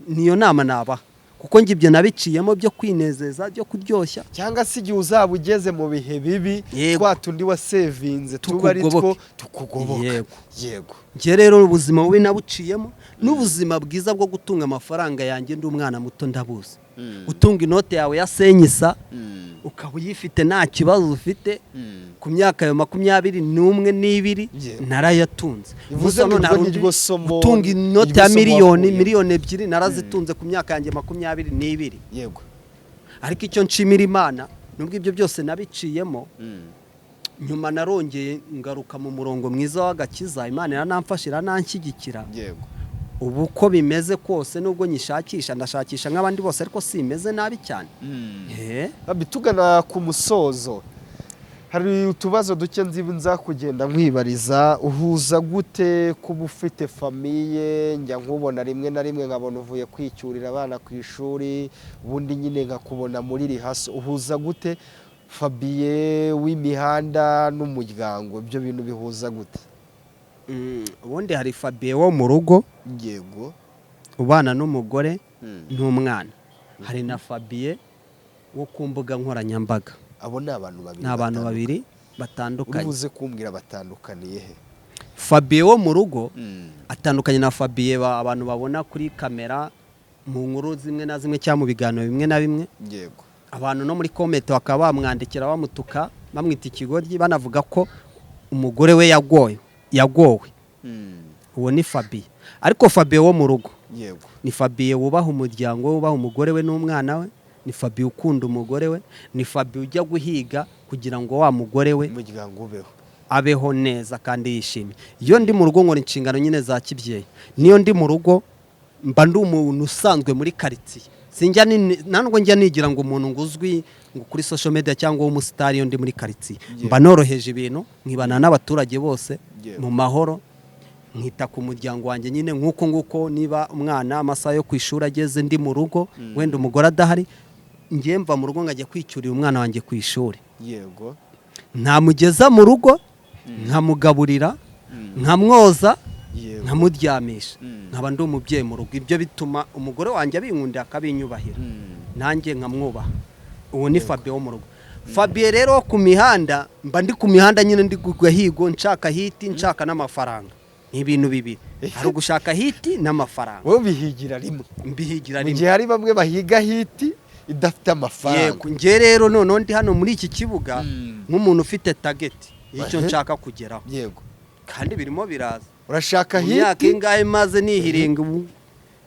Niyo nama nabaha, kuko njye ibyo nabiciyemo byo kwinezeza, byo kuryoshya. Cyangwa se igihe uzaba ugeze mu bihe bibi, twa tundi wasevinze tuba ari two Tukugoboke. tukugoboka. Yego. Njye rero ubuzima bubi nabuciyemo, n'ubuzima bwiza bwo gutunga amafaranga yanjye ndi umwana muto ndabuzi. Gutunga inote yawe ya senyisa, ukaba uyifite, nta kibazo ufite, ku myaka ya 21 n'ibiri, narayatunze. Bivuze Gusa ngo none iryo hari ni undi ryo somo, gutunga inote iryo ya somo miliyoni, wakuyemo. 2 miliyoni narazitunze ku myaka yanjye 22. Ariko icyo nshimira Imana, nubwo ibyo byose nabiciyemo, nyuma narongeye ngaruka mu murongo mwiza w'agakiza. Imana iranamfasha, irananshyigikira. Ubu uko bimeze kose, nubwo nyishakisha, ndashakisha nk'abandi bose, ariko simeze nabi cyane. Abi, tugana ku musozo, hari utubazo duke nzi nza kugenda nkwibariza. Uhuza gute kuba ufite famille? Njya nkubona rimwe na rimwe nkabona uvuye kwicyurira abana ku ishuri, ubundi nyine nkakubona muri rehearsal. Uhuza gute Fabien w'imihanda n'umuryango? Ibyo bintu bihuza gute? Ubundi hari Fabien wo mu rugo ubana n'umugore n'umwana, hari na Fabien wo ku mbuga nkoranyambaga. Abo ni abantu babiri Ni abantu batandukanye. babiri Uri batandukanye. buze kumbwira batandukaniye he? Fabien wo mu rugo atandukanye na Fabien abantu babona kuri kamera mu nkuru zimwe na zimwe cyangwa mu biganiro bimwe na bimwe. Abantu no muri comment bakaba bamwandikira, bamutuka, bamwita ikigoryi, banavuga ko umugore we yagowe yagowe. Uwo ni Fabien. Ariko Fabien wo mu rugo ni Fabien wubaha umuryango we, wubaha umugore we n'umwana we, ni Fabien ukunda umugore we, ni Fabien ujya guhiga kugira ngo wa mugore we umuryango ubeho, abeho neza kandi yishimye. Iyo ndi mu rugo nkora inshingano nyine za kibyeyi. Niyo ndi mu rugo mba ndi umuntu usanzwe muri karitsiye. Sinjya ntabwo njya nigira ngo umuntu ngo uzwi ngo kuri social media cyangwa w'umusitari. Iyo ndi muri karitsiye mba noroheje ibintu, nkibana n'abaturage bose mu mahoro. Nkita ku muryango wanjye nyine nk'uko nguko, niba umwana amasaha yo ku ishuri ageze ndi mu rugo, wenda umugore adahari, ngiye mva mu rugo nkajya kwicyurira umwana wanjye ku ishuri. Ntamugeza mu rugo, nkamugaburira, nkamwoza, nkamuryamisha, nkaba ndi umubyeyi mu rugo. Ibyo bituma umugore wanjye abinkundira, akabinyubahira, nanjye nkamwubaha. Uwo ni Fabien wo mu rugo. Fabien rero wo ku mihanda, mba ndi ku mihanda nyine ndi gahigo, nshaka hit, nshaka n'amafaranga. Ni ibintu bibiri, hari ugushaka hit n'amafaranga. Wowe ubihigira rimwe? Mbihigira Mu rimwe. gihe hari bamwe bahiga hit idafite amafaranga. Yego, njye rero noneho ndi hano muri iki kibuga nk'umuntu ufite target y'icyo nshaka kugeraho. Kandi birimo biraza. Urashaka Mu myaka hit. ingahe maze nihiringa ubu,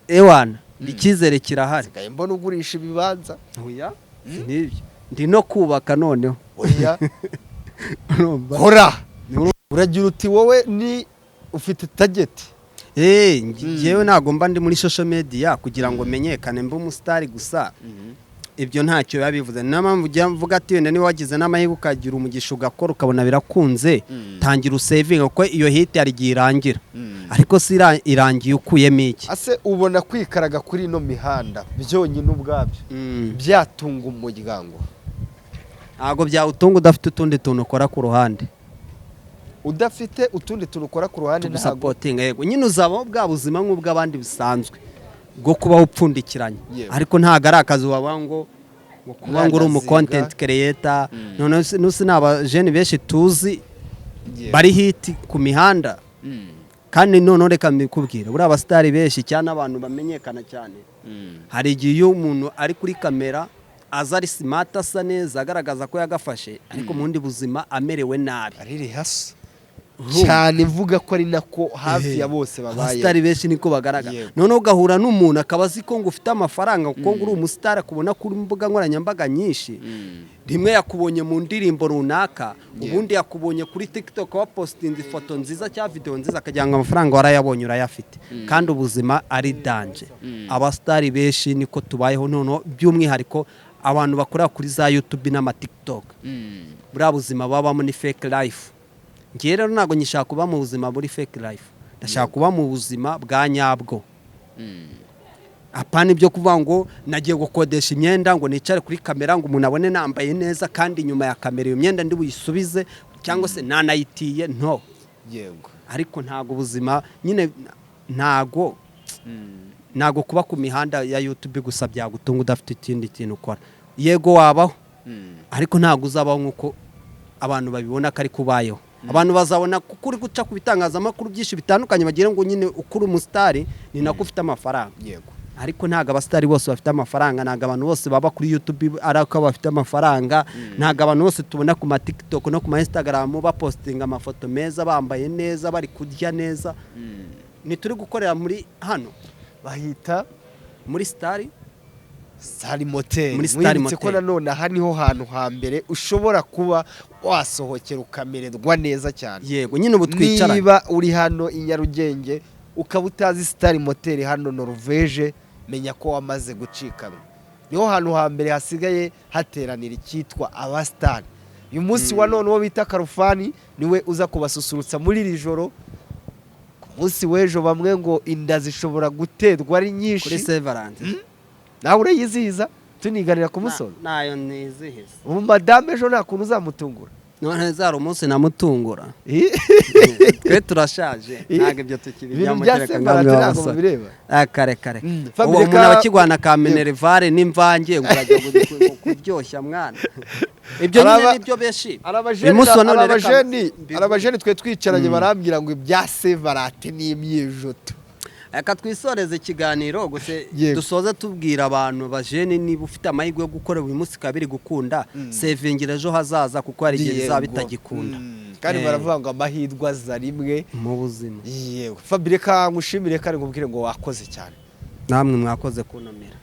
ewana, icyizere kirahari. Nsigaye mbona ugurisha ibibanza. Oya, si n'ibyo, ndi no kubaka noneho. Oya. Urumva? Hora uragira uti wowe ni ufite target. Njyewe ntabwo mba ndi muri social media kugira ngo menyekane, mbe umusitari gusa. Ibyo ntacyo biba bivuze. Niyo mpamvu ujya mvuga ati wenda niba wagize n'amahirwe, ukagira umugisha, ugakora, ukabona birakunze, tangira usevinga, kuko iyo hit hari igihe irangira. Ariko si irangiye ukuyemo iki? Ase ubona kwikaraga kuri ino mihanda byonyine ubwabyo byatunga umuryango? Ntabwo byawutunga udafite utundi tuntu ukora ku ruhande. Udafite utundi tuntu ukora ku ruhande ntabwo? Tugusupportinga, yego nyine, uzabaho bwa buzima nk'ubw'abandi busanzwe bwo kubaho upfundikiranye. Ariko ntabwo ari akazi waba ngo kuba ngo uri umu Mwana. content creator. Noneho nusi ni abajene benshi tuzi bari hit ku mihanda. Kandi noneho reka mbikubwire, buriya abasitari benshi cyane, abantu bamenyekana cyane, hari igihe iyo umuntu ari kuri kamera aza ari smart, asa neza, agaragaza ko yagafashe, ariko mu bundi buzima amerewe nabi. Ari rihasi cyane, mvuga ko ari nako hafi ya bose babaye. Abasitari benshi niko bagaragara. Noneho ugahura n'umuntu akaba azi ko ngo ufite amafaranga kuko ngo uri umusitari, akubona kuri mbuga nkoranyambaga nyinshi. Rimwe yakubonye mu ndirimbo runaka, ubundi yakubonye kuri TikTok wapositinze ifoto nziza cyangwa videwo nziza, akagira ngo amafaranga warayabonye, urayafite, kandi ubuzima ari danger. Abasitari benshi niko tubayeho. Noneho by'umwihariko abantu bakorera kuri za YouTube n'amaTikTok, buriya buzima babamo ni fake life. Ngewe rero ntabwo nyishaka kuba mu buzima buri fake life, ndashaka kuba mu buzima bwa nyabwo. Apana ibyo kuvuga ngo nagiye gukodesha imyenda ngo nicare kuri kamera ngo umuntu abone nambaye neza, kandi inyuma ya kamera iyo myenda ndi buyisubize cyangwa se nanayitiye nto. Ariko ntabwo ubuzima nyine, ntabwo kuba ku mihanda ya YouTube gusa byagutunga udafite ikindi kintu ukora. Yego wabaho, ariko ntabwo uzabaho nk'uko abantu babibona ko ari kubayeho. Abantu bazabona kuko uri guca ku bitangazamakuru byinshi bitandukanye, bagira ngo nyine uko uri umusitari ni nako ufite amafaranga. Ariko ntabwo abasitari bose bafite amafaranga, ntabwo abantu bose baba kuri YouTube ari uko bafite amafaranga, ntabwo abantu bose tubona ku ma TikTok no ku ma Instagram bapositinga amafoto meza, bambaye neza, bari kurya neza. Ntituri gukorera muri hano? Bahita Muri Star. Star Motel. Muri Star Mwibutse ko Motel. nanone aha niho hantu hambere ushobora kuba wasohokera ukamererwa neza cyane. Yego nyine, ubu twicaranye. Niba uri hano i Nyarugenge ukaba utazi Star Motel hano Norvege, menya ko wamaze gucikanwa. Niho hantu hambere hasigaye hateranira icyitwa abasitari. Uyu munsi wa none uwo bita Karufani niwe uza kubasusurutsa muri iri joro. Ku munsi w'ejo bamwe ngo inda zishobora guterwa ari Kuri nyinshi. Sevarante. Nawe urayizihiza tuniganira ku musozo? Nayo nizihiza. Ubu madame ejo nta kuntu uzamutungura? None zari umunsi namutungura. Twe turashaje, ntabwo ibyo Ibintu tukibijyamo. bya Kereka Sevarante nkamwe ntabwo w'abasore. mubireba. Ah, kare kare. Fabien, Uwo muntu aba akigwana ka minerval n'imvange ngo urajya kuryoshya mwana. Ibyo nyine nibyo benshi. Uyu munsi wa none reka Hari abajeni twe twicaranye barambwira ngo ibya Sevarante ni imyijuto. Reka twisoreze ikiganiro gusa, dusoze tubwira abantu bajene: niba ufite amahirwe yo gukora uyu munsi kabiri gukunda, sevingira ejo hazaza, kuko hari igihe bizaba bitagikunda. Kandi baravuga ngo amahirwe aza rimwe mu buzima. Yego Fabien, reka ngushimire kandi nkubwire ngo wakoze cyane. Namwe mwakoze kuntumira.